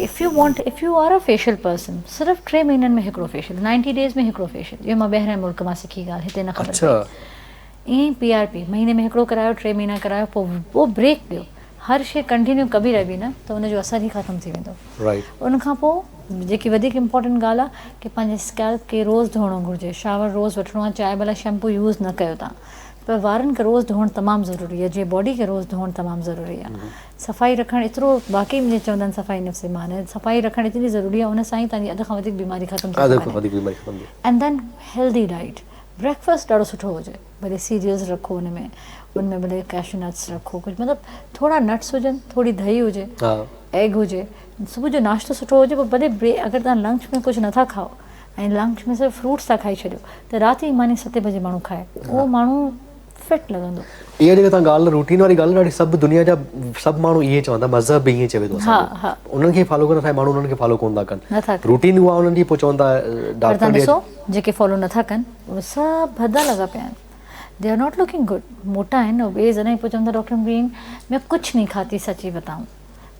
if you want if you are a facial person صرف 3 مهينن ۾ هڪڙو فيشل 90 ڊيز ۾ هڪڙو فيشل اهو مان ٻاهرين ملڪ مان سکي ڳالهه هتي نه خبر پئي ائين ئي پي آر پي مهيني ۾ هڪڙو ڪرايو 3 مهينا ڪرايو پوء بريڪ ڏيو هر شيء ڪنٽينيو ڪبي رهبي نه ته ان جو اثر ئي ختم ٿي ويندو. ان کان پوء جيڪي وڌيڪ امپورٽنٽ ڳالهه آهي ڪي پنهنجي اسڪيلپ کي روز ڌوئڻو گهرجي شاور روز وٺڻو آهي چاهي ڀلا شيمپو يوز نه ڪيو تان پر وارن کي روز ڌوئڻ تمام ضروري آهي جيئن باڊي کي روز ڌوئڻ تمام ضروري آهي صفائي رکڻ ايترو واقعي ۾ جيئن چوندا آهن صفائي نفس ايمان آهي صفائي رکڻ ايتري ضروري آهي ان سان ئي تنهنجي اڌ کان وڌيڪ بيماري ختم ٿي ٿي وڃي and then healthy diet breakfast ڏاڍو سٺو هجي ڀلي سيريلز رکو ان ۾ ان ۾ ڀلي ڪيشو نٽس رکو ڪجهه مطلب ٿورا نٽس هجن ٿوري دهي هجي ايگ هجي صبح جو ناشتو سٺو هجي پوء ڀلي بري اگر توهان لنچ ۾ ڪجهه نٿا کائو ۽ لنچ ۾ صرف فروٽس ٿا کائي ڇڏيو ته رات جي ماني ستين بجي ماڻهو کائي اهو ماڻهو فٽ لڳندو. اها جيڪا توهان ڳالهه روٽين واري ڳالهه ڏاڍي سڀ دنيا جا سڀ ماڻهو اهي چون ٿا مذهب به ائين چوي ٿو اسان کي انهن کي فالو ڪن اسان جا ماڻهو انهن کي فالو ڪون ٿا ڪن روٽين اها انهن جي پوء چون ٿا ڊاڪٽر ڏي ڏسو جيڪي فالو نٿا ڪن اهي سڀ ڀدا لڳا پيا آهن they are not looking good موٽا آهن اوبيز آهن ۽ پوء چون ٿا ڊاڪٽر مبين مين ڪجهه نهين کاتي سچي بتائون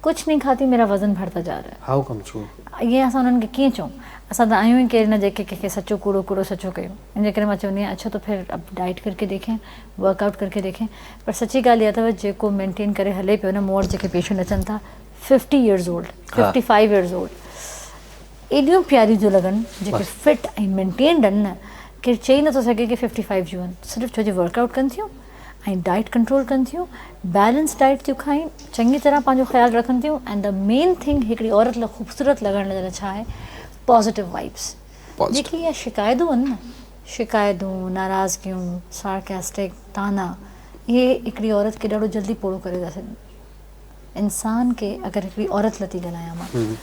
ڪجھ نھين کاتي ميرا وزن بڙھتا جا رھا ھي. How come true? ائين اسان انھن کي ڪيئن چئون؟ اسان ته آھيون ئي ڪير نه جيڪي ڪنھن کي سچو ڪوڙو ڪوڙو سچو ڪيون. ان جي ڪري مان چوندي آھيان اڇا تو پھر اب ڊائيٽ ڪر ڪي ديکين ورڪ آئوٽ ڪر ڪي ديکين پر سچي ڳالھ اھا اٿو جيڪو مينٽين ڪري ھلي پيو نه مون وٽ جيڪي پيشنٽ اچن ٿا fifty years old fifty five years old ايڏيون پياريون ٿيون لڳن جيڪي فٽ ۽ مينٽينڊ آھن نه ڪير چئي نٿو سگھي ڪي ففٽي فائيو جون آھن صرف ڇو جو ورڪ آئوٽ ڪن ٿيون ۽ ڊائيٽ ڪنٽرول ڪن ٿيون بيلنس ڊائيٽ ٿيون کائين چڱي طرح پنهنجو خيال رکن ٿيون ۽ the main thing هڪڙي عورت لاء خوبصورت لڳڻ لاء ڇا آهي پازيٽو وائبس جيڪي اها شڪايتون آهن نه شڪايتون ناراضگيون سارڪيسٽڪ طعنا اهي هڪڙي عورت کي ڏاڍو جلدي پوڙهو ڪري ٿا ڇڏن انسان کي اگر هڪڙي عورت لاء ٿي ڳالهايان مان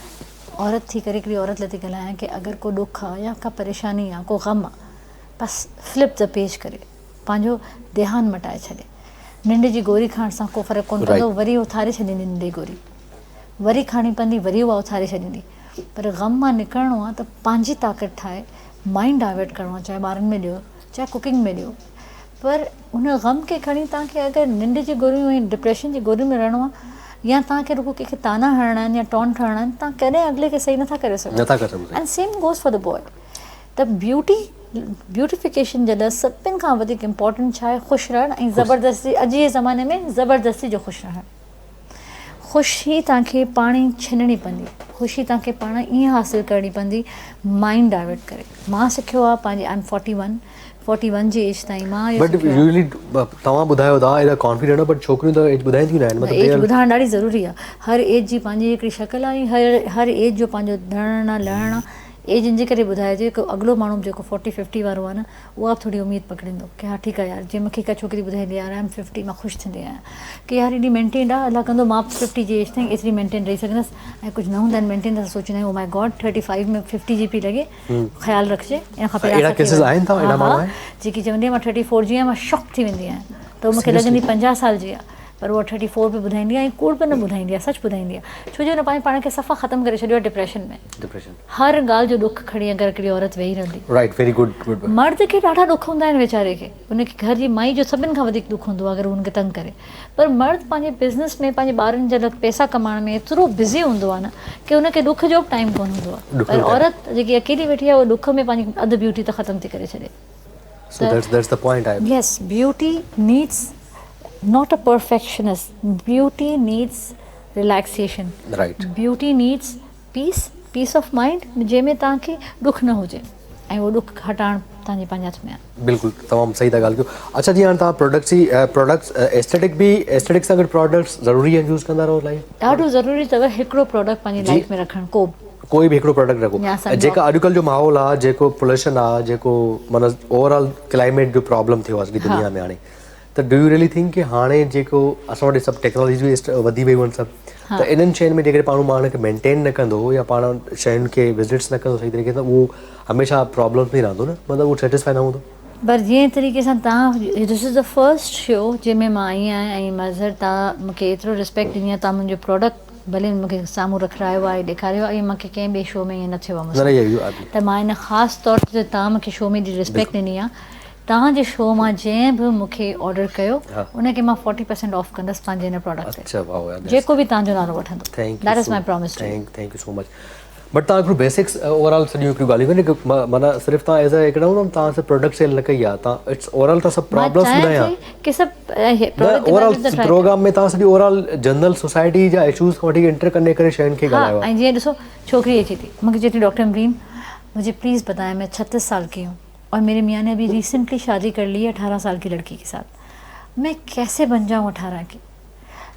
عورت ٿي ڪري هڪڙي عورت لاء ٿي ڳالهايان ڪي اگر ڪو ڏک آهي يا ڪا پريشاني آهي ڪو غم آهي بس فلپ the page ڪري پنهنجو ڌيان مٽائي ڇڏي. ننڊ جي گوري کائڻ سان ڪو فرق ڪونه پوندو، وري اٿاري ڇڏيندي ننڊ جي گوري. وري کائڻي پوندي، وري اها اٿاري ڇڏيندي. پر غم مان نڪرڻو آهي ته پنهنجي طاقت ٺاهي، مائينڊ ڊائيورٽ ڪرڻو آهي، چاهي ٻارن ۾ ڏيو، چاهي ڪوڪنگ ۾ ڏيو. پر ان غم کي کڻي توهان کي اگر ننڊ جي گوريون ۽ ڊپريشن جي گورين ۾ رهڻو آهي يا توهان کي رڳو ڪنهن کي طعنا هڻڻا آهن يا ٽونٽ هڻڻا آهن، توهان ڪڏهن اڳلي کي صحيح نٿا ڪري سگهو. And same goes for the boy. ته بيوٽي بيوٽيفڪيشن جي لاء سڀن کان وڌيڪ امپورٽنٽ ڇا آهي خوش رهڻ ۽ زبردستي اڄ جي زماني ۾ زبردستي جو خوش رهڻ خوشي توهان کي پاڻ ئي ڇنڻي پوندي خوشي توهان کي پاڻ ائين حاصل ڪرڻي پوندي مائنڊ ڊائيورٽ ڪري مان سکيو آهي پنهنجي I am forty one forty one جي ايج تائين مان اهو بٽ يوزلي توهان ٻڌايو ٿا ايڏا ڪانفيڊنٽ بٽ ڇوڪريون ته ايج ٻڌائينديون نه آهن مطلب ايج ٻڌائڻ ڏاڍي ضروري آهي هر ايج جي پنهنجي هڪڙي شڪل آهي هر هر ايج جو پنهنجو ڌڙڻ آهي لهڻ آهي ايج ان جي ڪري ٻڌائجي ڪه اڳلو ماڻهو به جيڪو فورٽي ففٽي وارو آهي نه اها به ٿوري اميد پڪڙيندو ڪه ها ٺيڪ آهي يار جيئن مونکي ڪا ڇوڪري ٻڌائيندي آهي يار I am fifty مان خوش ٿيندي آهيان ڪه يار ايڏي مينٽينڊ آهي الله ڪندو مان به ففٽي جي ايج تائين ايتري مينٽين رهي سگهندس ۽ ڪجهه نه هوندا آهن مينٽين ته اسان سوچيندا آهيون او مائي گاڊ ٿرٽي فائيو ۾ ففٽي جي پئي لڳي خيال رکجي ان کان پهريان اهڙا ڪيسز آهن ٿا اهڙا ماڻهو آهن جيڪي چوندي آهي مان ٿرٽي فور جي آهيان مان شاڪ ٿي ويندي آهيان ته مونکي لڳندي 50 سال جي آهي پر اها ٿرٽي فور به ٻڌائيندي آهي ۽ ڪوڙ به نه ٻڌائيندي آهي سچ ٻڌائيندي آهي ڇو جو هن پنهنجي پاڻ کي صفا ختم ڪري ڇڏيو آهي ڊپريشن ۾ ڊپريشن هر ڳالهه جو ڏک کڻي اگر هڪڙي عورت ويهي رهندي رائٽ ويري گڊ گڊ مرد کي ڏاڍا ڏک هوندا آهن ويچاري کي ان کي گهر جي مائي جو سڀن کان وڌيڪ ڏک هوندو آهي اگر هو ان کي تنگ ڪري پر مرد پنهنجي بزنس ۾ پنهنجي ٻارن جي لاء پئسا ڪمائڻ ۾ ايترو بزي هوندو آهي نه ڪي ان کي ڏک جو به ٽائيم ڪونه هوندو آهي پر عورت جيڪي اڪيلي ويٺي آهي اها ڏک ۾ پنهنجي اڌ بيوٽي ته ختم ٿي ڪري ڇڏي So that's that's the point I Yes, beauty needs not a perfectionist, beauty needs relaxation. Right. Beauty needs peace, peace of mind جنهن ۾ توهان کي ڏک نه هجي ۽ اهو ڏک هٽائڻ توهان جي پنهنجي هٿ ۾ آهي. بلڪل تمام صحيح ٿا ڳالهه ڪيو اڇا جي هاڻي توهان پروڊڪٽس جي پروڊڪٽس ايسٿيٽڪ به ايسٿيٽڪ سان گڏ پروڊڪٽس ضروري آهن يوز ڪندا رهو لائف ڏاڍو ضروري اٿو هڪڙو پروڊڪٽ پنهنجي لائف ۾ رکڻ ڪو به ڪوئي به هڪڙو پروڊڪٽ رکو ۽ جيڪا اڄڪلهه جو ماحول آ جيڪو پوليوشن آ جيڪو معنيٰ اوور آل ڪلائميٽ جو پرابلم ٿيو آ سڄي دنيا ۾ هاڻي ته do you really think ڪي هاڻي جيڪو اسان وٽ سڀ ٽيڪنالاجي به وڌي ويون آهن سڀ ته انهن شين ۾ جيڪڏهن پاڻ پاڻ کي مينٽين نه ڪندو يا پاڻ شين کي وزٽس نه ڪندو صحيح طريقي سان اهو هميشه پرابلمس ۾ رهندو نه مطلب اهو سيٽسفائي نه هوندو. پر جنهن طريقي سان توهان this is the first show جنهن ۾ مان آئي آهيان ۽ مظهر توهان مونکي ايترو ريسپيڪٽ ڏني آهي توهان منهنجو پراڊڪٽ ڀلي مون کي سامهون رکرايو آهي ڏيکاريو آهي ائين مونکي ڪنهن ٻئي شو ۾ ائين نه ٿيو آهي مون سان ته مان ان خاص طور تي توهان مونکي شو ۾ ايڏي ريسپيڪٽ ڏني آهي توهان جي شو مان جنهن به مونکي آرڊر ڪيو ان کي مان فورٽي پرسينٽ آف ڪندس پنهنجي ان پراڊڪٽ تي جيڪو به توهان جو نالو وٺندو that is my promise to you thank you so much but توهان هڪڙو بيسڪس اوور آل سڄيون هڪڙيون ڳالهيون ڪيون معنيٰ صرف توهان ايز اي هڪڙو نه توهان صرف پروڊڪٽ سيل نه ڪئي آهي توهان it's over آل توهان سڀ پرابلمس ٻڌايا ڪي سڀ نه اوور آل پروگرام ۾ توهان سڄي اوور آل جنرل سوسائٽي جا اشوز کان وٺي انٽر ڪنيڪٽ ڪري شين کي ڳالهايو آهي ۽ جيئن ڏسو ڇوڪري اچي ٿي مونکي چئي ٿي ڊاڪٽر امرين مجھي پليز بتائين مين 36 سال ڪي هون और मेरे मियाँ ने अभी रिसेंटली शादी कर ली है 18 साल की लड़की के साथ। मैं कैसे बन जाऊँ 18 की?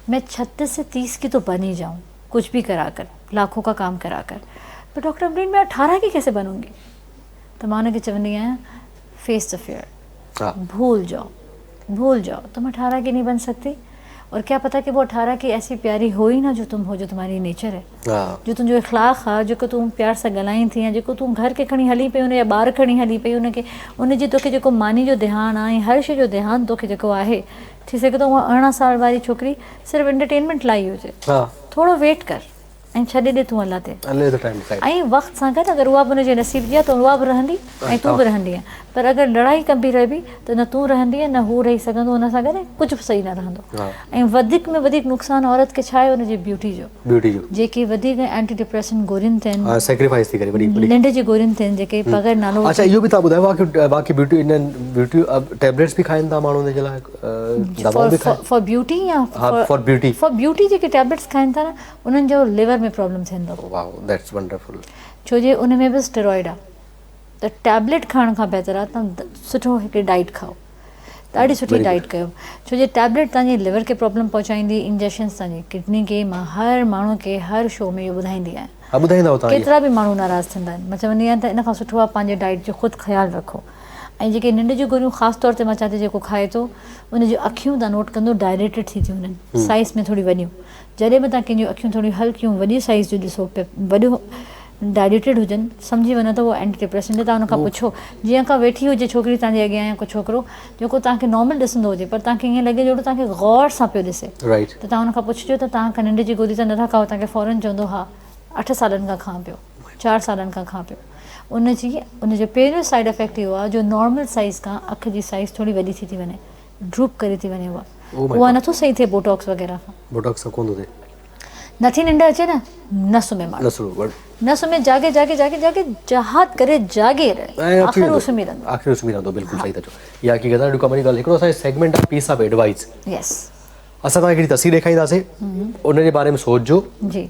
मैं 36 से 30 की तो बन ही जाऊँ, कुछ भी करा कर, लाखों का काम करा कर, पर डॉक्टर अमरीन मैं 18 की कैसे बनूंगी? त मां हुनखे चवंदी आहियां फेस the fear, भूल जाओ, भूल जाओ, तुम 18 की नहीं बन सकती। और क्या पता कि वो 18 की ऐसी प्यारी हो ही ना जो तुम हो, जो तुम्हारी नेचर है, जो तुंहिंजो इख़लाक़ आहे, जेको तूं प्यार सां ॻाल्हाईं थी, या जेको तूं घर खे खणी हली पई हुन या ॿार खणी हली पई हुनखे, उनजी तोखे जेको मानी जो ध्यानु आहे ऐं हर शइ जो ध्यानु तोखे जेको आहे, थी सघे थो उहा 18 साल वारी छोकिरी सिर्फ़ु एंटरटेनमेंट लाइ हुजे। थोरो वेट कर ऐं छॾे ॾे तूं अल्लाह ते, ऐं वक़्त सां गॾु अगरि उहा बि हुनजे नसीब जी आहे त उहा बि रहंदी ऐं तूं बि रहंदीअ, पर अगरि लड़ाई कबी रहिबी त न तूं रहंदीअ न हू रही सघंदो हुन सां गॾु, कुझु बि सही न रहंदो। ऐं वधीक में वधीक नुक़सानु औरत खे छा आहे? हुनजी ब्यूटी जो, जेके वधीक एंटी डिप्रेसेंट गोलियुनि ते आहिनि, सैक्रिफाइस थी करे वॾी वॾी निंड जी गोलियुनि ते आहिनि, जेके बग़ैर नालो। अच्छा, इहो बि तव्हां ॿुधायो, बाक़ी बाक़ी ब्यूटी इन्हनि ब्यूटी टैबलेट्स बि खाइनि था माण्हू हुन जे लाइ, दवाऊं बि खाइनि फॉर ब्यूटी या फॉर ब्यूटी? फॉर ब्यूटी जेके टैबलेट्स खाइनि था न, उन्हनि जो लिवर में प्रॉब्लम थियनि थो। Wow, that's wonderful. छो जे उन में बि स्टेरॉइड आहे, त टैबलेट खाइण खां बहितर आहे तव्हां सुठो हिकिड़ी डाइट खाओ, ॾाढी सुठी डाइट कयो, छो जे टैबलेट तव्हांजे लिवर खे प्रॉब्लम पहुचाईंदी, इंजेक्शन्स तव्हांजी किडनी खे। मां हर माण्हू खे हर शो में इहो ॿुधाईंदी आहियां, केतिरा बि माण्हू नाराज़ थींदा आहिनि, मां चवंदी आहियां त इन खां सुठो आहे पंहिंजे डाइट जो ख़ुदि ख़्यालु रखो। ऐं जेके निंड जूं गोलियूं ख़ासि तौर ते मां चवां थी जेको खाए थो उनजूं अखियूं तव्हां नोट कंदो डायलेटेड थी थियूं वञनि, साइज़ में थोरी वॾियूं। जॾहिं बि तव्हां कंहिंजूं अखियूं थोरी हल्कियूं वॾी साइज़ जूं ॾिसो पिया, वॾो डायलेटेड हुजनि, सम्झी वञो त उहो एंटी डिप्रेसेंट। तव्हां हुनखां पुछो, जीअं का वेठी हुजे छोकिरी तव्हांजे अॻियां या को छोकिरो जेको तव्हांखे नॉर्मल ॾिसंदो हुजे, पर तव्हांखे ईअं लॻे जहिड़ो तव्हांखे गौर सां पियो ॾिसे, त तव्हां हुनखां पुछिजो त तव्हां खां निंड जी गोली त नथा खाओ? तव्हांखे फ़ौरन चवंदो हा, 8 सालनि खां खां पियो, 4 सालनि खां खां पियो। उनजो पहिरियों साइड इफ़ेक्ट इहो आहे जो नॉर्मल साइज़ खां अख जी साइज़ थोरी वॾी थी थी वञे, ड्रूप करे थी वञे, उहा उहा नथो सही थिए बोटॉक्स वग़ैरह खां। बोटॉक्स सां कोन थो थिए। नथी निंड अचे न, न सुम्हे माण्हू, न सुम्हे, जागे जागे जागे जागे जहाद करे जागे रहे, आख़िर उहो सुम्ही रहंदो, आख़िर सुम्ही रहंदो। बिल्कुलु सही था चओ। इहा हक़ीक़त आहे, ॾाढी कम जी ॻाल्हि। हिकिड़ो असांजो सेगमेंट आहे पीस ऑफ एडवाइस। असां तव्हांखे हिकिड़ी तस्वीर ॾेखारींदासीं, उन जे बारे में सोचिजो,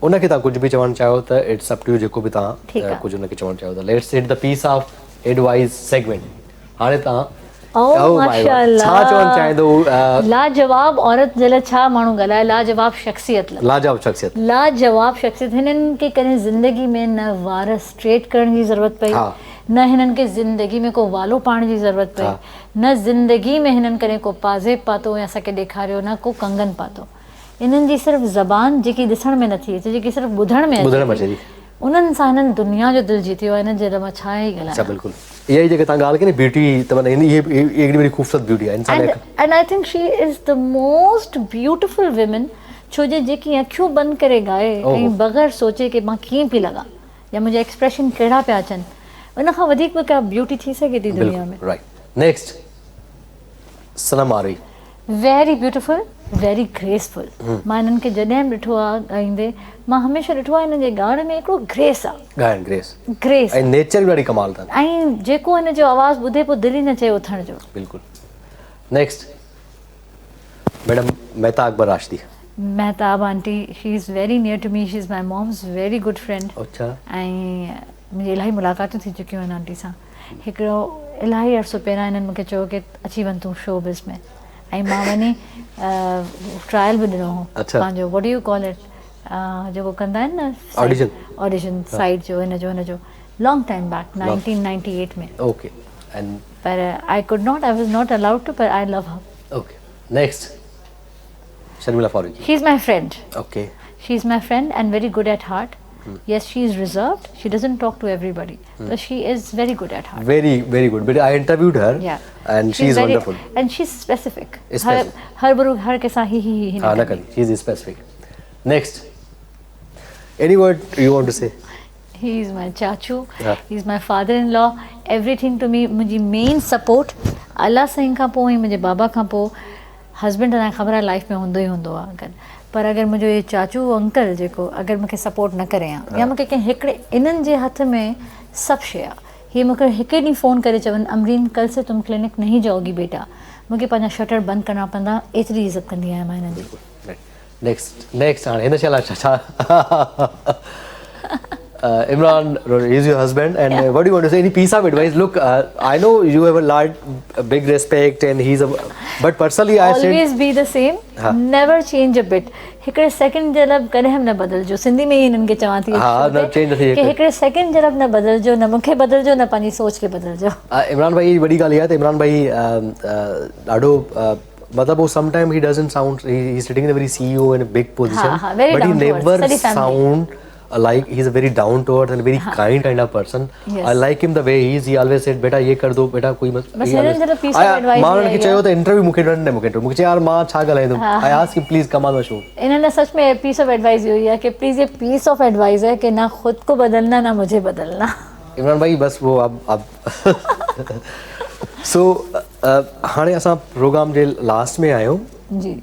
उनखे तव्हां कुझु बि चवणु चाहियो त it's up to you, जेको बि तव्हां कुझु उनखे चवणु चाहियो त। Let's hit the piece of advice segment. हाणे तव्हां माशाअल्लाह छा चवणु चाहींदो? लाजवाब औरत जे लाइ छा माण्हू ॻाल्हाए, लाजवाब शख्सियत, लाजवाब शख्सियत, लाजवाब शख्सियत। हिननि खे कॾहिं ज़िंदगी में न वार स्ट्रेट करण जी ज़रूरत पई, न हिननि खे ज़िंदगी में को वालो पाइण जी ज़रूरत पई, न ज़िंदगी में हिननि कॾहिं को पाज़ेब पातो या असांखे ॾेखारियो, न को कंगन पातो। इन्हनि जी सिर्फ़ ज़बान जेकी ॾिसण में नथी अचे, जेकी सिर्फ़ ॿुधण में अचे थी, उन्हनि सां हिननि दुनिया जो दिलि जीतियो आहे। हिननि जे लाइ मां छा ई ॻाल्हायां। बिल्कुलु इहा ई जेका तव्हां ॻाल्हि कई न ब्यूटी, त माना इहे हिकिड़ी वॾी ख़ूबसूरत ब्यूटी आहे इंसान। And I think she is the most beautiful women, छो जे जेकी अखियूं बंदि करे ॻाए ऐं बग़ैर सोचे की मां कीअं पई लॻां या मुंहिंजा एक्सप्रेशन कहिड़ा पिया अचनि, उन खां वधीक बि का ब्यूटी थी सघे थी दुनिया में। Right, next Sanam Ari. Very beautiful, very graceful. मां हिननि खे जॾहिं बि ॾिठो आहे ॻाईंदे, मां हमेशह ॾिठो आहे हिननि जे ॻाइण में हिकिड़ो ग्रेस आहे, ॻाइण ग्रेस, ग्रेस ऐं नेचर बि ॾाढी कमाल अथनि, ऐं जेको हिन जो आवाज़ ॿुधे पोइ दिलि ई न चए उथण जो। बिल्कुलु। Next madam Mehta Akbar Rashdi. Mehtab aunty, she is very near to me, she is my mom's very good friend. अच्छा। ऐं मुंहिंजी इलाही मुलाक़ातूं थी चुकियूं आहिनि आंटी सां। हिकिड़ो इलाही अरसो पहिरियां हिननि मूंखे चयो कि अची वञ तूं शो बिज़ में, ऐं मां वञी ट्रायल बि ॾिनो हो पंहिंजो, what do you call it, जेको कंदा आहिनि न ऑडिशन, ऑडिशन साइड जो, हिन जो हिन जो लॉन्ग टाइम बैक 1998 में। ओके। एंड पर I could not, I was not allowed to, पर I love her. Okay, next Sharmila Farooqui. She is my friend. Okay. She is my friend and very good at heart. Yes, she is reserved. She doesn't talk to everybody. But she is very good at heart. Very, very good. But I interviewed her. Yeah. And she She's is very, wonderful. And she's specific. Specific. हर बरू हर के साथ ही ही ही हाँ, ना करी. She is specific. Next. Any word you want to say? He is my chachu. He is my father-in-law. Everything to me. मुझी main support. अल्लाह साईं खां पोइ ऐं मुंहिंजे बाबा खां पोइ हस्बैंड तव्हांखे ख़बर आहे लाइफ में हूंदो ई हूंदो आहे अगरि, पर अगरि मुंहिंजो इहो चाचू अंकल जेको अगरि मूंखे सपोर्ट न करे हा या मूंखे कंहिं हिकिड़े, इन्हनि जे हथ में सभु शइ आहे। हीअ मूंखे हिकु ॾींहुं फ़ोन करे चवनि अमरीन कल से तुम क्लिनिक नहीं जाओगी बेटा, मूंखे पंहिंजा शटर बंदि करणा पवंदा, एतिरी इज़त कंदी आहियां मां हिननि जी। नेक्स्ट, नेक्स्ट हाणे हिन शइ लाइ छा Imran he is your husband and what you want to say any piece of advice look I know you have a lot big respect and he is a but personally I said always be the same never change a bit هڪڙي second جي لاء ڪڏهن به نه بدلجو سنڌي ۾ ئي هنن کي چوان ٿي ها نه چينج نه ٿي ڪي هڪڙي سيڪنڊ جي لاء نه بدلجو نه مون کي بدلجو نه پنهنجي سوچ کي بدلجو. عمران ڀائي وڏي ڳالهه اها آهي ته عمران ڀائي ڏاڍو مطلب هو some time he doesn't sound he is sitting in a very C E O in a big position but he never sound like he is a very down to earth and very kind kind of person I like him the way he is he always said beta يي ڪر دو بيٽا ڪوئي بس هنن جو پيس of advice مان هنن کي چيو ته انٽرويو مونکي ڏن نه مونکي مونکي چيو يار مان ڇا ڳالهائيندم I ask him please come on the show انهن لاء سچ ۾ پيس آف ايڊوائس اهو ئي آهي ڪي پليز يي پيس آف ايڊوائس هي ڪي نه خود ڪو بدلنا نه مجهي بدلنا. عمران ڀائي بس وو اب اب سو هاڻي اسان پروگرام جي لاسٽ ۾ آهيون جي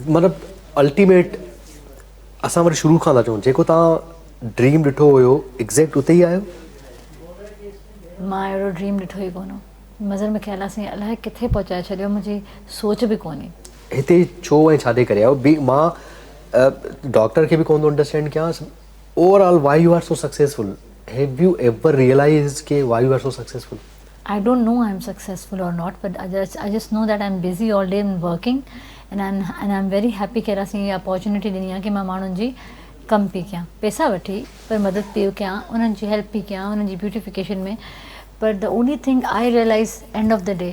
مطلب الٽيميٽ اسان وري شروع کان ٿا چئون جيڪو توهان ڊريم ڏٺو هيو ايگزيڪٽ اتي ئي آهيو؟ مان اهڙو ڊريم ڏٺو ئي ڪونه هو. مظهر مون کي الله سائين الائي ڪٿي پهچائي ڇڏيو منهنجي سوچ به ڪونهي. هتي ڇو ۽ ڇا جي ڪري آهيو؟ بي مان ڊاڪٽر کي به ڪونه ٿو انڊرسٽينڊ ڪيان overall why you are so successful have you ever realise K why you are so successful? I don't know I am successful or not but I just know that I am busy all day in working and I am very happy ڪي الله سائين اها اپارچونيٽي ڏني آهي ڪي مان ماڻهن جي ڪم P ڪيان پيسا وٺي پر مدد پيو ڪيان انهن جي هيلپ پي ڪيان انهن جي beautification ۾ per the only thing I realise end of the day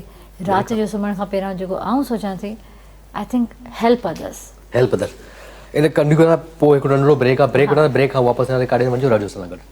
رات جو سمهڻ کان پهريان جيڪو آئون سوچان ٿي I think help others. Help others in continue ڪرڻ کان پوء هڪ ننڍڙو بريڪ آ بريڪ وٺنداسين بريڪ کان واپس اينداسين ڪاڏي نه وڃجو رهجو اسان سان گڏ.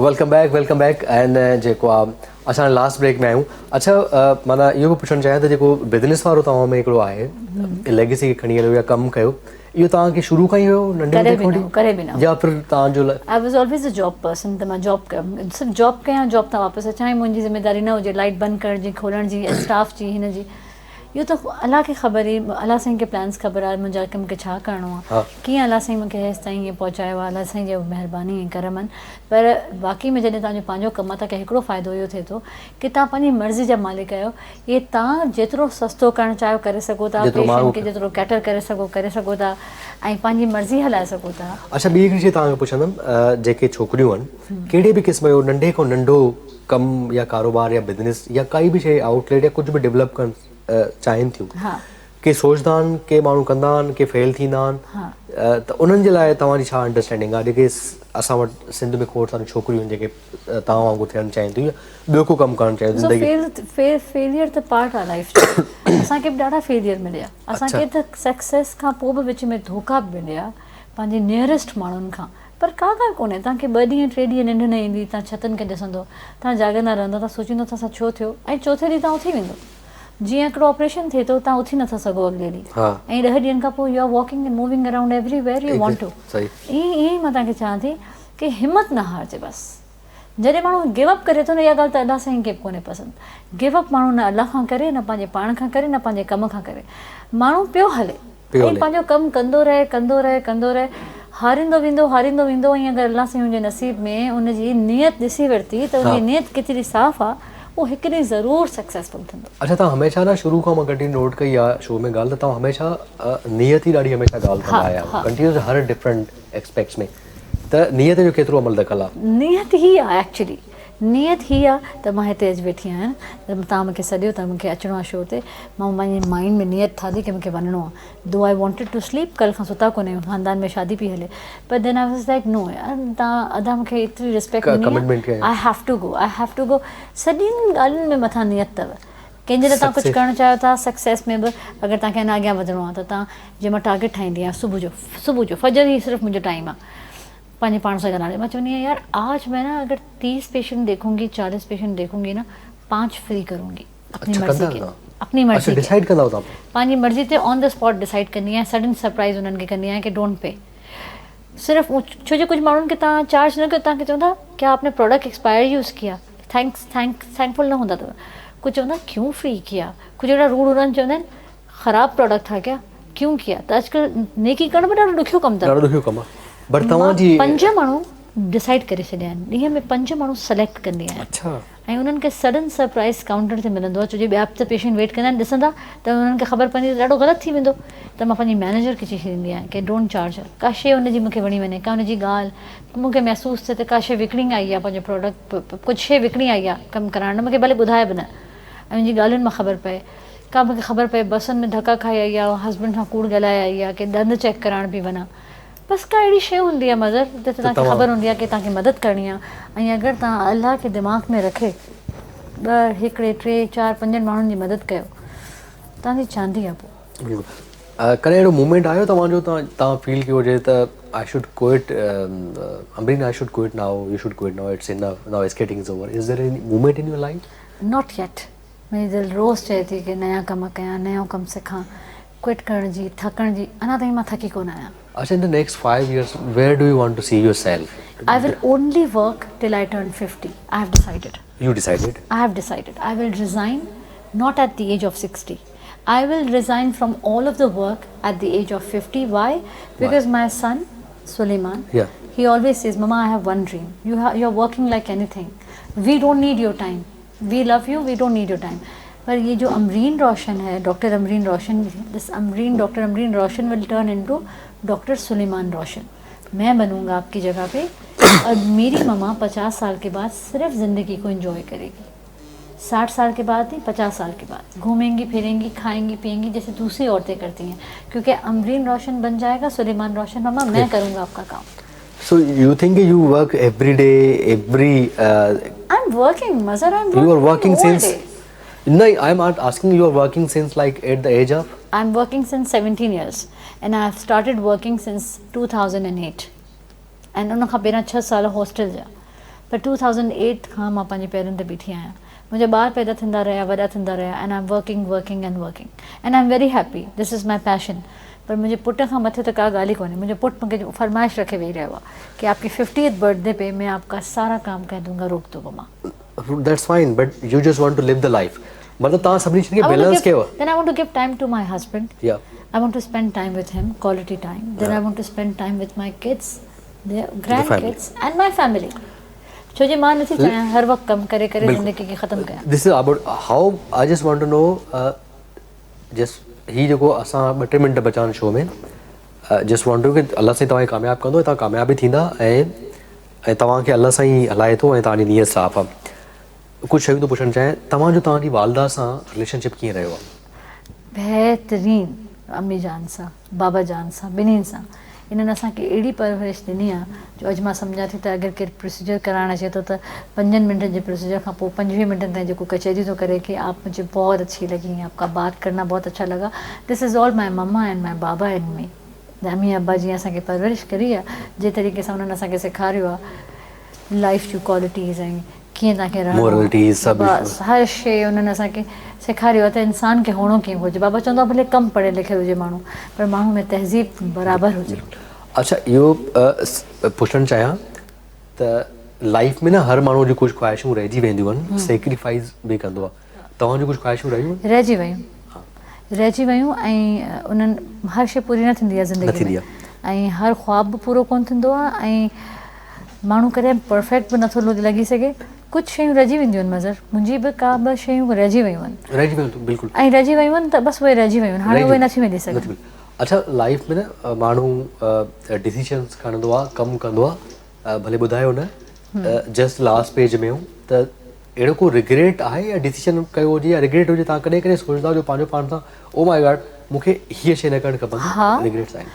Welcome back welcome back and جيڪو آ اسان لاسٽ بريڪ ۾ آهيون اڇا معنيٰ اهو به پڇڻ چاهيان ته جيڪو بزنس وارو توهان ۾ هڪڙو آهي ليگيسي کي کڻي هليو يا ڪم ڪيو اهو توهان کي شروع کان ئي هيو ننڍي هوندي کان وٺي ڪڏهن به نه يا ڦر توهان جو I was always a job person ته مان جاب ڪيم صرف جاب ڪيان جاب تان واپس اچان ۽ منهنجي ذميداري نه هجي لائٽ بند ڪرڻ جي کولڻ جي اسٽاف جي هن جي اهو ته الله کي خبر هئي الله سائين کي پلانس خبر آهي منهنجا ڪي مونکي ڇا ڪرڻو آهي ڪيئن الله سائين مونکي هيس تائين ائين پهچايو آهي الله سائين جي مهرباني ۽ ڪرم آهن پر واقعي ۾ جڏهن توهان جو پنهنجو ڪم آهي توهان کي هڪڙو فائدو اهو ٿئي ٿو ڪي توهان پنهنجي مرضي جا مالڪ آهيو اهي توهان جيترو سستو ڪرڻ چاهيو ڪري سگهو ٿا، پيشنٽ کي جيترو ڪيٽر ڪري سگهو ڪري سگهو ٿا ۽ پنهنجي مرضي هلائي سگهو ٿا. اڇا ٻي هڪڙي شي توهان کان پڇندم جيڪي ڇوڪريون آهن ڪهڙي به قسم جو ننڍي کان ننڍو ڪم يا ڪاروبار يا بزنس يا ڪائي به شي آئوٽ ليٽ يا ڪجهه به ڊولپ ڪرڻ چاهين ٿيون ڪي سوچدا آهن ڪي ماڻهو ڪندا آهن ڪي فيل ٿيندا آهن ته انهن جي لاء توهان جي ڇا انڊرسٽينڊنگ آهي جيڪي اسان وٽ سنڌ ۾ کوڙ ساريون ڇوڪريون آهن جيڪي توهان وانگر ٿيڻ چاهين ٿيون يا ٻيو ڪو ڪم ڪرڻ چاهين ٿيون زندگي فيل فيليئر ته پارٽ آهي لائف جو اسان کي به ڏاڍا فيليئر مليا اسان کي ته سڪسيس کان پوء به وچ ۾ ڌوڪا به مليا پنهنجي نيئرسٽ ماڻهن کان پر ڪا ڳالهه ڪونهي توهان کي ٻه ڏينهن ٽي ڏينهن ننڊ نه ايندي توهان ڇتن کي ڏسندو توهان جاڳندا رهندو توهان سوچيندو ته اسان ڇو ٿيو ۽ چوٿين ڏينهن توهان اٿي ويندو جيئن هڪڙو آپريشن ٿئي ٿو توهان اٿي نٿا سگهو اڳلي ڏينهن ۽ ڏهه ڏينهن کان پوء you are walking and moving around everywhere you want to ائين ئي مان توهان کي چوان ٿي ڪي همت نه هارجي بس جڏهن ماڻهو گيو اپ ڪري ٿو نه اها ڳالهه ته الله سائين کي به ڪونهي پسند گيو اپ ماڻهو نه الله کان ڪري نه پنهنجي پاڻ کان ڪري نه پنهنجي ڪم کان ڪري ماڻهو پيو هلي ۽ پنهنجو ڪم ڪندو رهي ڪندو رهي ڪندو رهي هاريندو ويندو هاريندو ويندو ۽ اگر الله سائين ان جي نصيب ۾ ان جي نيت ڏسي ورتي ته ان جي نيت ڪيتري صاف آ اهو هڪ ڏينهن ضرور سڪسيسفل ٿيندو. اڇا توهان هميشه نه شروع کان مان ڪنٽينيو نوٽ ڪئي آ شو ۾ ڳالهه ته توهان هميشه نيت ئي ڏاڍي هميشه ڳالهه ڪندا آيا آهيو ڪنٽينيوس هر ڊفرنٽ ايسپيڪٽس ۾ ته نيت جو ڪيترو عمل دخل آ؟ نيت هي آ ايڪچولي نيت هي آ ته مان هتي اڄ ويٺي آهيان ته توهان مونکي سڏيو ته مونکي اچڻو آ شو تي مان پنهنجي مائنڊ ۾ نيت ٺاهي ڪي مونکي وڃڻو آ دو I wanted to sleep ڪلهه کان ستا ڪونه آهيون خاندان ۾ شادي پئي هلي پر دين I was like نو يار توهان ادا مونکي ايتري ريسپيڪٽ ڏني آ I have to go I have to go سڄين ڳالهين ۾ مٿان نيت اٿو ڪنهن جي لاء توهان ڪجهه ڪرڻ چاهيو ٿا سڪسيس ۾ به اگر توهان کي اڃا اڳيان وڌڻو آ ته توهان جي مان ٽارگيٽ ٺاهيندي آهيان صبح جو صبح جو فجر ئي صرف منهنجو ٽائيم آ پنهنجي پاڻ سان ڳالهائڻ مان چوندي آهيان يار آج مين نا اگر تيس پيشنٽ ديکون گي چاليس پيشنٽ ديکون گي نا پانچ فري ڪرون گي اپني مرضي ڪي اپني مرضي اڇا ڊسائيڊ ڪندا آهيو توهان پنهنجي مرضي تي آن the spot decide ڪندي آهيان سڊن سرپرائز انهن کي ڪندي آهيان ڪي don't P صرف ڇو جو ڪجهه ماڻهن کي توهان چارج نه ڪيو توهان کي چوندا ڪيا آپ ني پروڊڪٽ ايڪسپائر يوز ڪيا thanks thank ٿينڪفل نه هوندا اٿو ڪجهه چوندا ڪيون فري ڪيا ڪجهه اهڙا روڊ هوندا آهن چوندا آهن خراب پروڊڪٽ ٿا ڪيا ڪيون ڪيا ته اڄڪلهه نيڪي ڪرڻ به ڏاڍو ڏکيو ڪم اٿو ڏاڍو ڏکيو ڪم آهي بٽ توهان جي پنج ماڻهو ڊسائيڊ ڪري ڇڏيا آهن ڏينهن ۾ پنج ماڻهو سليڪٽ ڪندي آهيان اڇا ۽ انهن کي سڊن سرپرائز ڪائونٽر تي ملندو آهي ڇو جو ٻيا به ته پيشنٽ ويٽ ڪندا آهن ڏسندا ته انهن کي خبر پوندي ته ڏاڍو غلط ٿي ويندو ته مان پنهنجي مئنيجر کي چئي ڇڏيندي آهيان ڪي don't charge هر ڪا شيء ان جي مون کي وڻي وڃي ڪا ان جي ڳالهه مون کي محسوس ٿئي ته ڪا شيء وڪڻي آئي آهي پنهنجو پراڊڪٽ ڪجهه شيء وڪڻي آئي آهي ڪم ڪرائڻ مون کي ڀلي ٻڌائي به نه ۽ ان جي ڳالهين مان خبر پئي ڪا مون کي خبر پئي بسن ۾ ڌڪا کائي آئي آهي هسبنڊ سان ڪوڙ ڳالهائي آئي آهي ڪي ڏند چيڪ ڪرائڻ پئي وڃان بس ڪا اهڙي شيء هوندي آهي مظهر جتي توهان کي خبر هوندي آهي ڪي توهان کي مدد ڪرڻي آهي ۽ اگر توهان الله کي دماغ ۾ رکي ٻه هڪڙي ٽي چار پنجن ماڻهن جي مدد ڪيو توهان جي چاندي آهي پوء. بلڪل ڪڏهن اهڙو مومينٽ آيو توهان جو توهان فيل ڪيو هجي ته I should quit Ambreen I should quit now you should quit now it's enough now it's getting is over is there any moment in your life? Not yet منهنجي دل روز چئي ٿي ڪي نيا ڪم ڪيان نيو ڪم سکان ڪوئٽ ڪرڻ جي ٿڪڻ جي اڃا تائين مان ٿڪي ڪونه آهيان. اڇا in the next 5 years where do you want to see yourself? I will only work till I turn 50 I have decided. You decided? I have decided I will resign not at the age of 60 I will resign from all of the work at the age of 50 why because my son Suleman he always says mama I have one dream you you are working like anything we don't need your time we love you we don't need your time پر ये जो अमरीन रोशन है doctor Amreen Roshan this Amreen doctor Amreen Roshan will turn into doctor Suleman Roshan मैं बनूंगा आपकी जगह पे और मेरी ममा 50 साल के बाद सिर्फ ज़िंदगी को एंजॉय करेगी 60 साल के बाद नहीं 50 साल के बाद घूमेंगी फिरेंगी खाएंगी पिएंगी जैसे दूसरी औरतें करती हैं क्योंकि अमरीन रोशन बन जाएगा सुलेमान रोशन ममा मैं करूँगा आपका काम So you think you work every day, every I'm working, Mazhar. I'm you are working all since day. No, I'm not asking you are working since like at the age of I'm working since 17 years and I've started working since 2008 and ان کان پهريان 6 سال hostel جا پر 2008 کان مان پنهنجي پيرن تي بيٺي آهيان منهنجا ٻار پيدا ٿيندا رهيا وڏا ٿيندا رهيا and I'm working working and working and I'm very happy this is my passion پر منهنجي پٽ کان مٿي ته ڪا ڳالهه ئي ڪونهي منهنجو پٽ مونکي فرمائش رکي ويهي رهيو آهي ڪي آپ ڪي ففٽيٿ برٿ ڊي پي مين آپ ڪا سارا ڪام ڪهه دونگا روڪ دو مما. That's fine but you just want to live the life مطلب توهان سڀني شين کي بيلنس ڪيو. Then I want to give time to my husband. Yeah. I want to spend time with him, quality time. Then I want to spend time with my kids, their grandkids and my family. ڇو جي مان نٿي چاهيان هر وقت ڪم ڪري ڪري زندگي کي ختم ڪيان. This is about how I just want to know just هي جيڪو اسان ٻه ٽي منٽ بچا آهن شو ۾ جسٽ وانٽ ٽو ڪي الله سائين توهان کي ڪامياب ڪندو ۽ توهان ڪامياب به ٿيندا ۽ ۽ توهان کي الله سائين هلائي ٿو ۽ توهان جي نيت صاف آهي ڪجهه شيون ٿو پڇڻ چاهيان توهان جو توهان جي والده سان رليشن شپ ڪيئن رهيو آهي؟ بهترين امي جان سان بابا جان سان ٻنهين سان انهن اسان کي اهڙي پرورش ڏني آ جو اڄ مان سمجهان ٿي ته اگر ڪير پروسيجر ڪرائڻ اچي ٿو ته پنجن منٽن جي پروسيجر کان پوء پنجويهه منٽن تائين جيڪو ڪچهري ٿو ڪري ڪي آپ مجهي بهت اڇي لڳي آپ ڪا بات ڪرنا بهت اڇا لڳا this is all my mama and my baba and me امي ابا جيئن اسان کي پرورش ڪري آ جنهن طريقي سان انهن اسان کي سيکاريو آ لائيف جون ڪوالٽيز ۽ ڪيئن توهان کي رهڻو آهي بس هر شيء انهن اسان کي سيکاريو آهي ته انسان کي هئڻو ڪيئن گهرجي بابا چوندو آهي ڀلي ڪم پڙهيل لکيل هجي ماڻهو پر ماڻهو ۾ تهذيب برابر هجي. اڇا اهو پڇڻ چاهيان ته لائيف ۾ نه هر ماڻهو جون ڪجهه خواهشون رهجي وينديون آهن سيڪريفائيز به ڪندو آهي توهان جون ڪجهه خواهشون رهيون آهن؟ رهجي ويون رهجي ويون ۽ انهن هر شيء پوري نه ٿيندي آهي زندگي ۾ ۽ هر خواب به پورو ڪونه ٿيندو آهي ۽ ماڻهو ڪڏهن پرفيڪٽ به نٿو لڳي سگهي. ڪجهه شيون رهجي وينديون آهن مظهر منهنجي به ڪا ٻه شيون رهجي ويون آهن. رهجي ويون بلڪل. ۽ رهجي ويون آهن ته بس اهي رهجي ويون آهن هاڻي اهي نٿيون ملي سگهن. اڇا لائيف ۾ نه ماڻهو ڊسيشنس کڻندو آهي ڪم ڪندو آهي ڀلي ٻڌايو نه جسٽ لاسٽ پيج ۾ هون ته اهڙو ڪو ريگريٽ آهي يا ڊسيشن ڪيو هجي يا ريگريٽ هجي توهان ڪڏهن ڪڏهن سوچندا هجو پنهنجو پاڻ سان او مائي گاڊ مون کي هيء شيء نه ڪرڻ کپندي ها ريگريٽس آهن.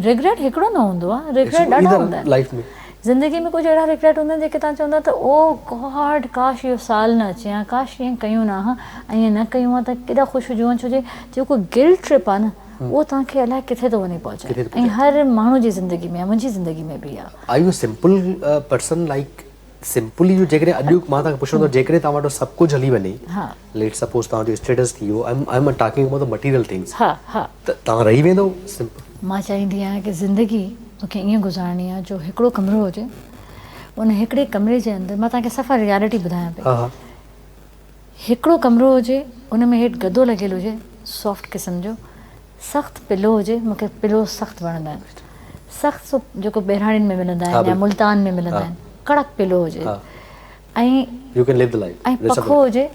ريگريٽ هڪڙو نه هوندو آهي ريگريٽ ڏاڍا هوندا آهن لائيف ۾. زندگي ۾ ڪجهه اهڙا ريگريٽ هوندا آهن جيڪي توهان چوندا ته او گاڊ ڪاش اهو سال نه اچي ها ڪاش ائين ڪيون نه ها ائين نه ڪيون ها ته ڪيڏا خوش هجون ها ڇو جي جيڪو گلٽ ٽرپ آهي نه اهو توهان کي الائي ڪٿي ٿو وڃي پهچائي ۽ هر ماڻهو جي زندگي ۾ آهي منهنجي زندگي ۾ به آهي. Are you simple person like simply جو جيڪڏهن اڄ مان توهان کي پڇان ٿو جيڪڏهن توهان وٽ سڀ ڪجهه هلي وڃي ها ليٽ سپوز توهان جو اسٽيٽس ٿي ويو I am talking about the material things ها ها ته توهان رهي ويندو سمپل. مان چاهيندي آهيان ڪي زندگي مون کي ائين گذارڻي آهي جو هڪڙو ڪمرو هجي ان هڪڙي ڪمري جي اندر مان توهان کي صفا ريالٽي ٻڌايان پئي ها ها هڪڙو ڪمرو هجي ان ۾ هيٺ گدو لڳيل هجي سافٽ قسم جو سخت پلو هجي مون کي پلو سخت وڻندا آهن سخت سو جيڪو ٻهراڙين ۾ ملندا آهن يا ملتان ۾ ملندا آهن ڪڙڪ پلو هجي ۽ ۽ پکو هجي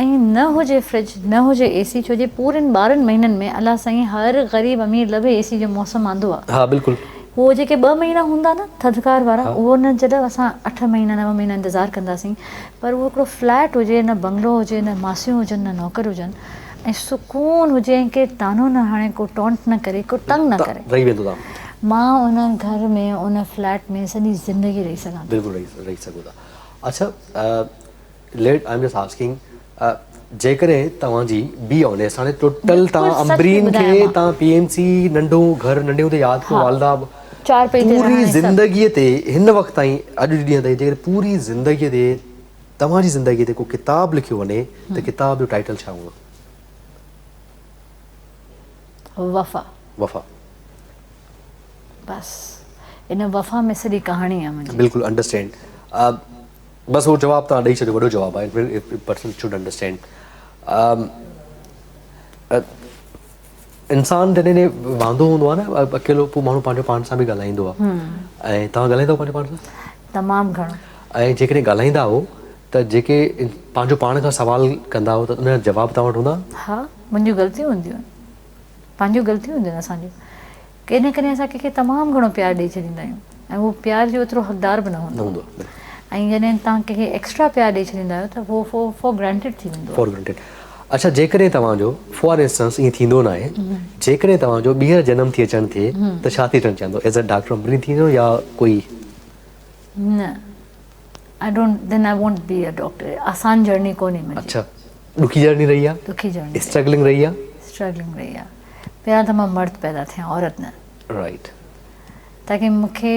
۽ نه هجي فرج نه هجي اي سي ڇو جي پورن 12 مهينن ۾ الله سائين هر غريب امير لئه به اي سي جو موسم آندو آهي ها بلڪل اهو جيڪي ٻه مهينا هوندا نه ٿڌڪار وارا اهو نه جڏهن اسان 8 مهينا 9 مهينا انتظار ڪنداسين پر اهو هڪڙو فليٽ هجي نه بنگلو هجي نه ماسيون هجن نه نوڪر هجن ۽ سڪون هجي ۽ ڪير طعنو نه هڻي ڪو ٽونٽ نه ڪري ڪو تنگ نه ڪري. رهي ويندو توهان. مان ان گهر ۾ ان فليٽ ۾ سڄي زندگي رهي سگهان ٿي. بلڪل رهي سگهو ٿا. اڇا let I am just asking جيڪڏهن توهان جي بي آنيسٽ هاڻي ٽوٽل توهان امبرين کي توهان پي ايم سي ننڍو گهر ننڍي هوندي ياد ڪيو والده پوري زندگي تي هن وقت تائين اڄ جي ڏينهن تائين جيڪڏهن پوري زندگي تي توهان جي زندگيء تي ڪو ڪتاب لکيو وڃي ته ڪتاب جو ٽائيٽل ڇا هوندو؟ وفا. وفا. بس ان وفا ۾ سڄي ڪهاڻي آ منهنجي. بلڪل انڊرسٽينڊ بس اهو جواب توهان ڏئي ڇڏيو وڏو جواب آهي پرسن should understand انسان جڏهن واندو هوندو آهي نه اڪيلو پوء ماڻهو پنهنجو پاڻ سان به ڳالهائيندو آهي ۽ توهان ڳالهائيندا آهيو پنهنجو پاڻ سان؟ تمام گهڻو. ۽ جيڪڏهن ڳالهائيندا آهيو ته جيڪي پنهنجو پاڻ کان سوال ڪندا آهيو ته ان جا جواب توهان وٽ هوندا؟ ها منهنجون غلطيون هونديون آهن پنهنجون غلطيون هونديون آهن اسان جون ڪڏهن ڪڏهن اسان ڪنهن کي تمام گهڻو پيار ڏئي ڇڏيندا آهيون ۽ اهو پيار جو ايترو حقدار به نه هوندو آهي ۽ جڏهن توهان ڪنهن کي ايڪسٽرا پيار ڏئي ڇڏيندا آهيو ته اهو فار گرانٽيڊ ٿي ويندو آهي. فار گرانٽيڊ اڇا جيڪڏهن توهان جو فار انسٽنس ائين ٿيندو ناهي جيڪڏهن توهان جو ٻيهر جنم ٿي اچڻ ٿئي ته ڇا ٿي اچڻ چاهيندو ايز اي ڊاڪٽر امبرين ٿيندو يا ڪوئي نه I don't then I won't be a doctor آسان جرني ڪونهي منهنجي. اڇا ڏکي جرني رهي آ. ڏکي جرني. اسٽرگلنگ رهي آ. اسٽرگلنگ رهي آ پهريان ته مان مرد پيدا ٿيان عورت نه. رائيٽ. تاڪي مون کي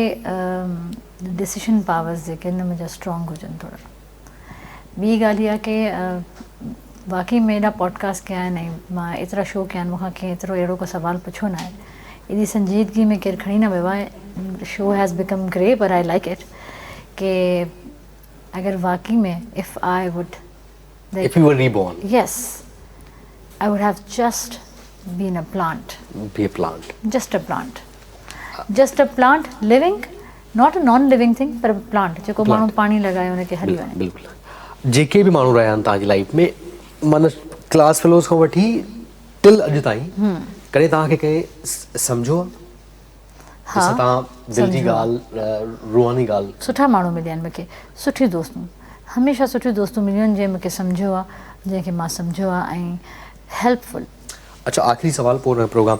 ڊسيشن پاورز جيڪي آهن منهنجا اسٽرانگ هجن ٿورا. ٻي ڳالهه اها ڪي واقعي ۾ ايڏا پوڊڪاسٽ ڪيا آهن ۽ مان ايترا شو ڪيا آهن مون کان ڪنهن ايترو اهڙو ڪو سوال پڇيو نه آهي ايڏي سنجيدگي ۾ ڪير کڻي نه ويو آهي شو هيز بيڪم گري پر I like it ڪي اگر واقعي ۾ if I would If you were reborn. Yes, I would have just been a plant. Be a plant. Just a plant. Just a plant living not a non living thing per plant جيڪو ماڻهو پاڻي لڳائي ان کي هلي وڃي. بلڪل جيڪي به ماڻهو رهيا آهن توهان جي لائيف ۾ معنيٰ ڪلاس فيلوز کان وٺي ٽل اڄ تائين ڪڏهن توهان کي ڪنهن سمجهيو آهي؟ ها جنهن سان توهان دل جي ڳالهه روحاني ڳالهه. سٺا ماڻهو مليا آهن مون کي سٺيون دوستون هميشه سٺيون دوستون مليون آهن جنهن مون کي سمجهيو آهي جنهن کي مان سمجهيو آهي ۽ هيلپ فل. اڇا آخري سوال پوء پروگرام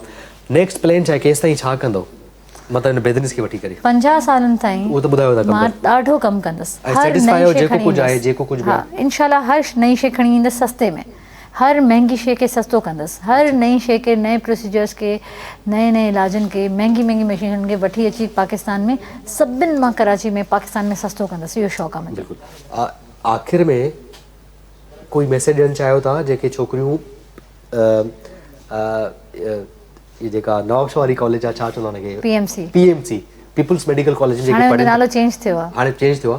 نيڪسٽ پلان ڇا آهي ڪيستائين ڇا ڪندو؟ مطلب هن بزنس کي وٺي ڪري. 50 سالن تائين اهو ته ٻڌايو ٿا مان ڏاڍو ڪم ڪندس هر نئين شي کڻي ايندس جيڪو ڪجهه ها انشاء الله هر نئين شي کڻي ايندس سستي ۾ هر مهنگي شي کي سستو ڪندس هر نئين شي کي نئين پروسيجرز کي نئين نئين علاجن کي مهنگي مهنگي مشينن کي وٺي اچي پاڪستان ۾ سڀن مان ڪراچي ۾ پاڪستان ۾ سستو ڪندس اهو شوق آ منهنجو. بلڪل آخر ۾ ڪوئي ميسيج ڏيڻ چاهيو ٿا جيڪي ڇوڪريون هي جيڪا نوابشاهه واري ڪاليج آ ڇا چوندا ان کي؟ P M C. P M C peoples medical college ۾ جيڪي هاڻي ان جو نالو چينج ٿيو آ. هاڻي چينج ٿيو آ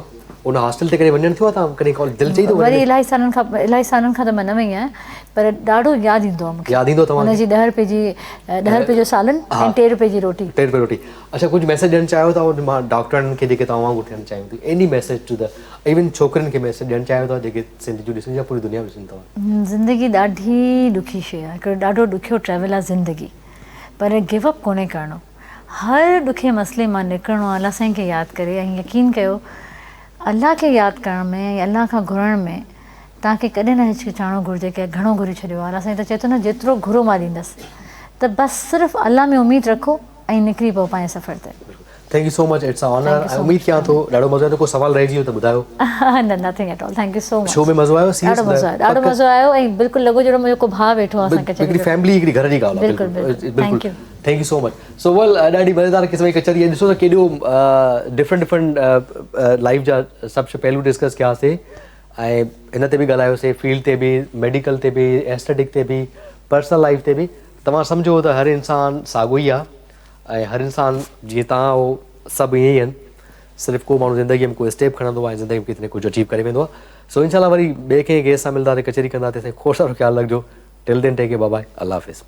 ان هاسٽل تي ڪڏهن وڃڻ ٿيو آ توهان ڪڏهن ڪاليج دل چئي ٿو وري الاهي سالن کان الاهي سالن کان ته مان نه وئي آهيان پر ڏاڍو ياد ايندو آ مونکي. ياد ايندو توهان کي؟ ان جي ڏهه روپئي جي ڏهه روپئي جو سالن ۽ ٽي روپئي جي روٽي. ٽي روپئي روٽي اڇا ڪجهه ميسيج ڏيڻ چاهيو ٿا ان مان ڊاڪٽرن کي جيڪي توهان وانگر ٿيڻ چاهيون ٿيون any message to the even ڇوڪرين کي ميسيج ڏيڻ چاهيو ٿا جيڪي سنڌ جون ڏسن يا پوري دنيا ۾ ڏسن توهان. زندگي ڏاڍي ڏکي شيء آهي هڪڙو ڏاڍو ڏکيو ٽريول آهي زندگي پر گيو اپ ڪونهي ڪرڻو هر ڏکي مسئلي مان نڪرڻو آهي الله سائين کي ياد ڪري ۽ يقين ڪيو الله کي ياد ڪرڻ ۾ ۽ الله کان گهرڻ ۾ توهان کي ڪڏهن نه هچڪچائڻو گهرجي ڪي گهڻو گهري ڇڏيو آهي الله سائين ته چئي ٿو نه جيترو گهرو مان ڏيندس ته بس صرف الله ۾ اميد رکو ۽ نڪري پئو پنهنجي سفر تي. Thank you so much it's a honour ۽ اميد ڪيان ٿو ڏاڍو مزو آيو ڪو سوال رهجي ويو ته ٻڌايو. نه nothing at all thank you so much. Show ۾ مزو آيو سيريس ڏاڍو مزو آيو ڏاڍو مزو آيو ۽ بلڪل لڳو جهڙو منهنجو ڪو ڀاء ويٺو آ اسان ڪچهري هڪڙي فيملي هڪڙي گهر جي ڳالهه آ بلڪل بلڪل thank you. Thank you so much. So well ڏاڍي مزيدار قسم جي ڪچهري ڏسو ته ڪيڏو ڊفرنٽ ڊفرنٽ لائف جا سڀ پهلو ڊسڪس ڪياسي ۽ ان تي به ڳالهايوسي فيلڊ تي به ميڊيڪل تي به ايسٿيٽڪ تي به پرسنل لائف تي به توهان سمجهو ته هر انسان ساڳو ئي آهي ۽ هر انسان جيئن توهان آهو سڀ ائين ئي آهن صرف ڪو ماڻهو زندگي ۾ ڪو اسٽيپ کڻندو آهي ۽ زندگي ۾ ڪٿي نه ڪجهه اچيو ڪري ويندو آهي سو انشاء الله وري ٻئي ڪنهن گيسٽ سان ملنداسين ڪچهري ڪنداسين تيسين کوڙ سارو خيال رکجو till then take care bye bye Allah Hafiz.